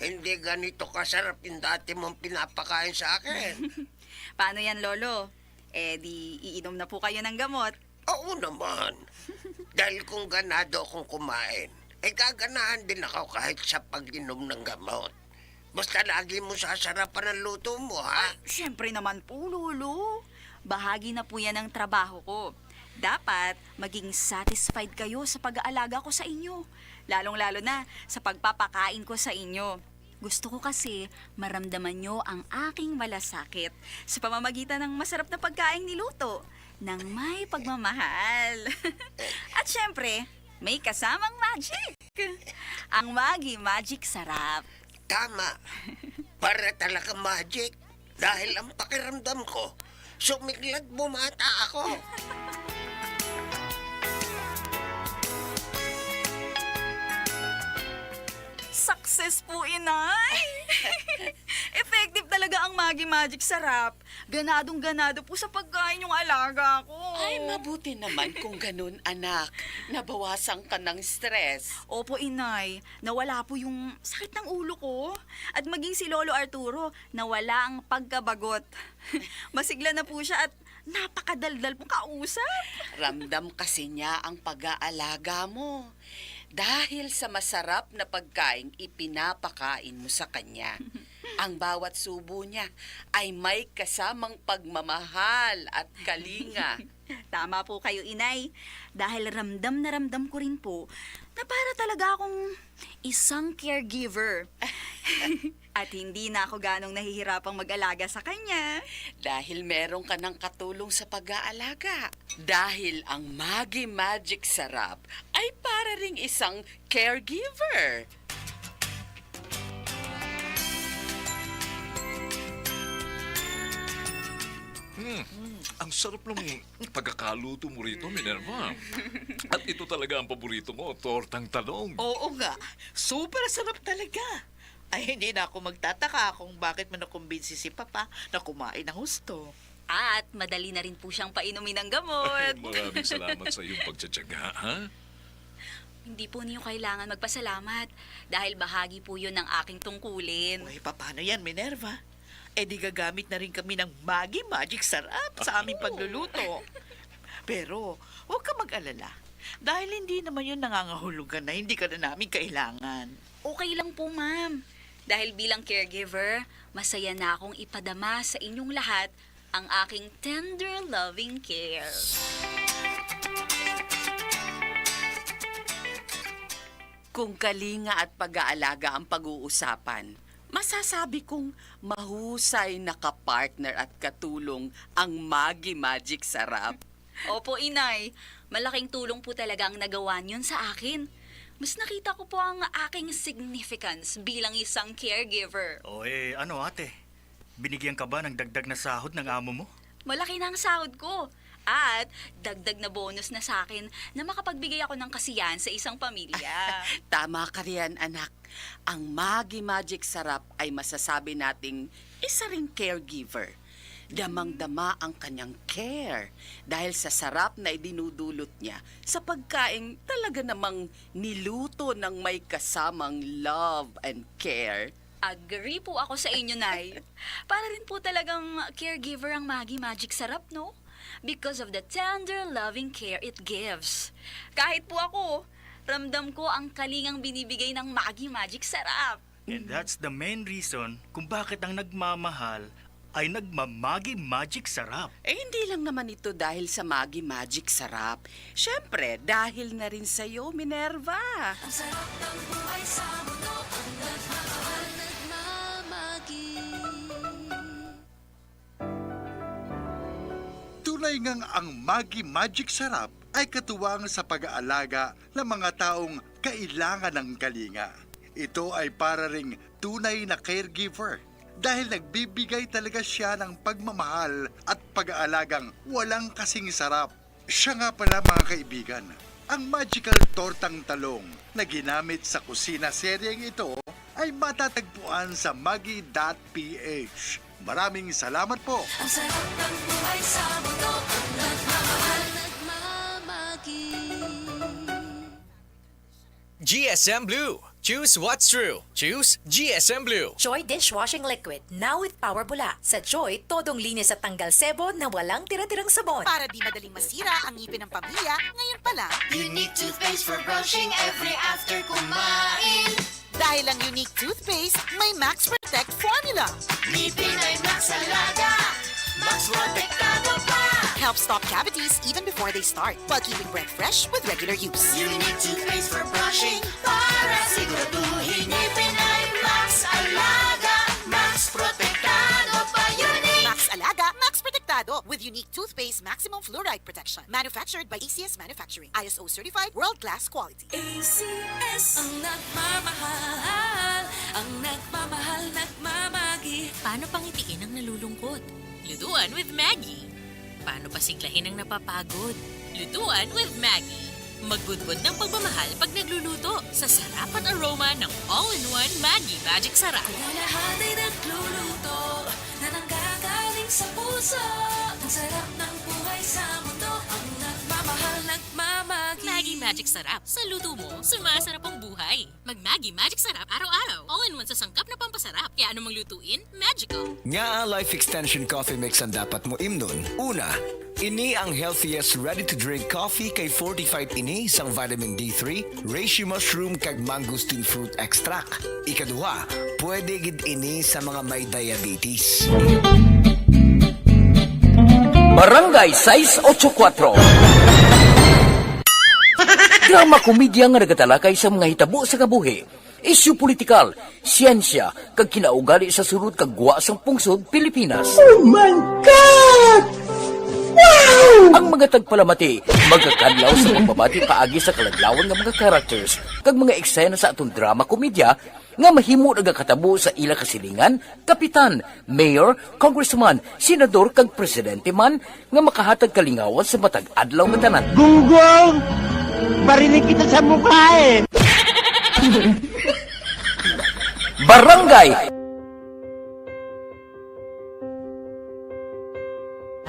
Hindi ganito kasarap yung dati mong pinapakain sa akin. Paano yan, Lolo? Eh, di iinom na po kayo ng gamot. Oo naman. Dahil kung ganado akong kumain, eh, gaganahan din ako kahit sa pag-inom ng gamot. Basta lagi mo sasarapan ang luto mo, ha? Ay, siyempre naman po, Lolo. Bahagi na po yan ng trabaho ko. Dapat maging satisfied kayo sa pag-aalaga ko sa inyo, lalong-lalo na sa pagpapakain ko sa inyo. Gusto ko kasi maramdaman nyo ang aking malasakit sa pamamagitan ng masarap na pagkaing niluto ng may pagmamahal. At syempre, may kasamang magic. Ang Maggi Magic Sarap. Tama. Para talaga magic. Dahil ang pakiramdam ko, sumiklab bumata ako. Success po, Inay! Effective talaga ang Maggi Magic Sarap. Ganadong-ganado po sa pagkain yung alaga ko. Ay, mabuti naman kung ganun, anak. Nabawasan ka ng stress. Opo, Inay. Nawala po yung sakit ng ulo ko. At maging si Lolo Arturo, nawala ang pagkabagot. Masigla na po siya at napakadaldal pong kausap. Ramdam kasi niya ang pag-aalaga mo. Dahil sa masarap na pagkaing ipinapakain mo sa kanya, ang bawat subo niya ay may kasamang pagmamahal at kalinga. Tama po kayo, Inay. Dahil ramdam na ramdam ko rin po na para talaga akong isang caregiver. At hindi na ako ganong nahihirapang mag-alaga sa kanya. Dahil meron ka ng katulong sa pag-aalaga. Dahil ang Maggi Magic Sarap ay para ring isang caregiver. Hmm, ang sarap ng pagkakaluto mo rito, Minerva. At ito talaga ang paborito mo, tortang talong. Oo nga, super sarap talaga. Ay, hindi na ako magtataka kung bakit mo nakumbinsi si Papa na kumain ng husto. At madali na rin po siyang painumin ng gamot. Ay, maraming salamat sa iyong pagtsatsaga, ha? Hindi po niyo kailangan magpasalamat dahil bahagi po yun ng aking tungkulin. Uy, paano yan, Minerva? Eh, di gagamit na rin kami ng Maggi Magic Sarap sa aming pagluluto. Pero, huwag ka mag-alala. Dahil hindi naman yun nangangahulugan na hindi ka na namin kailangan. Okay lang po, ma'am. Dahil bilang caregiver, masaya na akong ipadama sa inyong lahat ang aking tender loving care. Kung kalinga at pag-aalaga ang pag-uusapan, masasabi kong mahusay na kapartner at katulong ang Maggi Magic Sarap. Opo, Inay. Malaking tulong po talaga ang nagawa niyo sa akin. Mas nakita ko po ang aking significance bilang isang caregiver. O, eh, ano, ate? Binigyan ka ba ng dagdag na sahod ng amo mo? Malaki na ang sahod ko. At dagdag na bonus na sa akin na makapagbigay ako ng kasiyahan sa isang pamilya. Tama ka riyan, anak. Ang Maggi Magic Sarap ay masasabi nating isa ring caregiver. Damang-dama ang kanyang care dahil sa sarap na idinudulot niya sa pagkaing talaga namang niluto ng may kasamang love and care. Agree po ako sa inyo, Nay. Para rin po talagang caregiver ang Maggi Magic Sarap, no? Because of the tender, loving care it gives. Kahit po ako, ramdam ko ang kalingang binibigay ng Maggi Magic Sarap. And that's the main reason kung bakit ang nagmamahal ay nagma-Maggi Magic Sarap. Eh, hindi lang naman ito dahil sa Maggi Magic Sarap. Siyempre, dahil na rin sa'yo, Minerva. Ang sarap ng buhay sa mundo, ang nagmamahal, nagmamagi. Tunay ngang ang Maggi Magic Sarap ay katuwang sa pag-aalaga ng mga taong kailangan ng kalinga. Ito ay para ring tunay na caregiver dahil nagbibigay talaga siya ng pagmamahal at pag-aalagang walang kasing sarap. Siya nga pala, mga kaibigan, ang magical tortang talong na ginamit sa kusina seryeng ito ay matatagpuan sa maggi.ph. Maraming salamat po! Ang sarap ng buhay sa mundo, ang nagmamahal, nagmamagi. G S M Blue. Choose what's true. Choose G S M Blue. Joy dishwashing liquid, now with Power Bula. Sa Joy, todong linis at tanggal sebo na walang tira-tirang sabon. Para di madaling masira ang ngipin ng pamilya, ngayon pa lang. Unique toothpaste for brushing every after kumain. Dahil ang Unique toothpaste may Max Protect formula. Ngipin ay Max Alaga, Max Protektado pa. Helps stop cavities even before they start, while keeping breath fresh with regular use. Unique toothpaste for brushing, para siguraduhin ngipin ay Max Alaga, Max Protektado pa. Unique. Max Alaga, Max Protektado, with Unique toothpaste maximum fluoride protection. Manufactured by A C S Manufacturing. I S O certified, world-class quality. A C S ang nagmamahal, ang nagmamahal, nagmamagi. Paano pangitiin ang nalulungkot? Lutuan with Maggi. Paano pasiglahin ang napapagod? Lutuan with Maggi. Magbudbod ng pagmamahal pag nagluluto sa sarap at aroma ng all-in-one Maggi Magic Sarap. Kung lahat ay nagluluto na nanggagaling sa puso, ang sarap ng buhay sa mundo, ang nagmamahal, nagmamagi. Maggi Magic Sarap. Sa luto mo, sumasarap ang buhay. Mag Maggi Magic Sarap araw-araw. All-in-one sa sangkap na pampasarap. Kaya anumang lutuin, magical. Ngaa Life Extension Coffee Mix ang dapat mo imnon? Una, ini ang healthiest ready-to-drink coffee kay fortified ini sang vitamin D three, reishi mushroom, kag mangosteen fruit extract. Ikaduha, pwede gid ini sa mga may diabetes. Barangay sais ocho kuwatro. Drama komedya nga nagatalakay sa mga hitabo sa kabuhi, isyu politikal, siyensya, kag kinaugali sa sulod kag gwa sang pungsod Pilipinas. Oh my God! Wow! Ang mga tagpalamati magakadlaw sa pagbabati paagi sa kaladlawan nga mga characters kag mga eksena sa aton drama komedya nga mahimo nagakatabo sa ila kasilingan, kapitan, mayor, congressman, senador, kag presidente man nga makahatag kalingawan sa matag adlaw nga tanan. Gunggong! Barinig kita sa mukha eh! Barangay!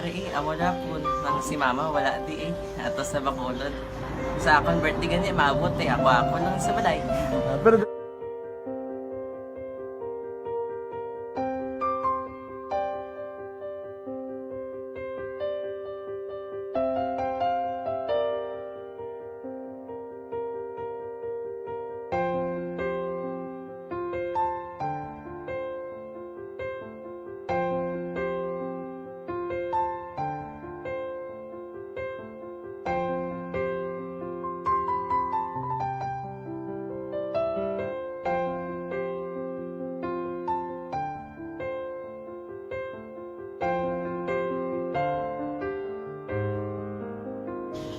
Ari, eh, amo na po nang si mama wala di eh. Ato sa Bacolod. Sa akon birthday gani, maabot eh. Ako, ako lang sa balay. Ah, pero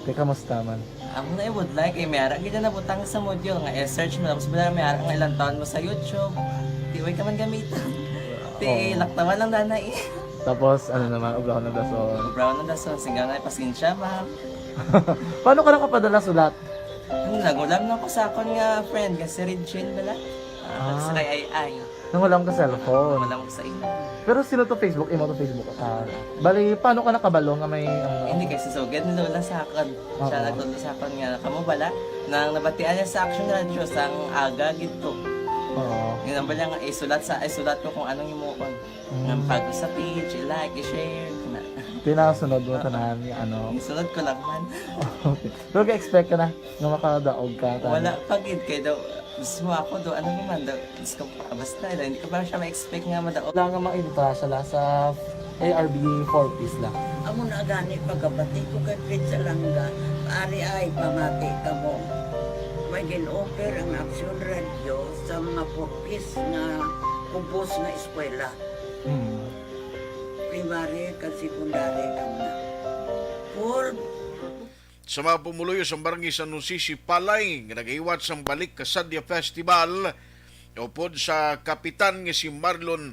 Te, kamusta man? Amo na ibudlay kay may ara gid na nabutang sa module nga i-search mo, tapos bala may ara nga ilang taon mo sa YouTube. Di way ka man gamiton. Ti Oo. Laktawan lang dana eh. Tapos, ano naman, obrahon ng dason. Obrahon ng dason, singgaw na, pasensya, ma'am. Paano ka nakapadala sulat? Ano, nagulam na ko sa akon nga friend, nga si Regine bala. Ah, Ah. Sa kay Ay Ay. Nangulam ka cellphone? Nangulam ko sa imo. Pero sino to Facebook? Imo to Facebook? Ah, bali, paano ka nakabalo nga may, ano? Hindi, kay susugid ni Lola sa akon. Siya Oo. Nagtudlo sa akon nga, kamo bala, nang nabatian niya sa Action Radio, sang aga gid to. Oo. Yun ang bala nga, isulat sa, isulat ko kung anong imuon. Mm. Nga pag sa page, i-like, i-share, na. Pinasunod mo Oo. Tanan, yung ano. Isunod ko lang man. Okay. Pero ga-expect ka na nga makadaog ka, tanan? Wala pa gid, kay daw, mismo ako daw, ano naman daw, Diyos ko, ah, basta, hindi ko pa siya ma-expect nga madaog. Wala nga mainta siya la sa A R B four Ps la. Amo na gani, pagkabati ko kay Fred sa langga, ari ay pamati kamo. May gin-offer ang Action Radio sa mga four Ps nga kubos nga eskwela. Hmm. Primary kag secondary kamo na. For Sa mga pumuluyo sa Barangay San Jose, Sipalay, nga nagahiwat sang Balik Kasadya Festival, upod sa kapitan nga si Marlon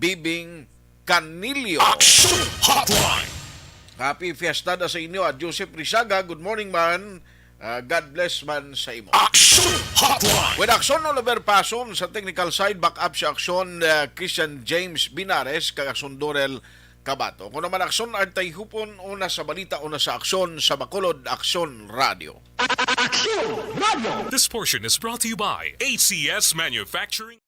Bibing Canillo. Action Hotline. Happy Fiesta da sa inyo, at Joseph Rizaga. Good morning man. Ah, God bless man sa imo. Action Hotline. With Action Oliver Pason sa technical side, back up si Action, ah, Christian James Binares, kag Action Dorel Kabato. Kung naman Action Artay Hupon, una sa balita, una sa aksyon, sa Bacolod, Action Radio. Action Radio. This portion is brought to you by A C S Manufacturing.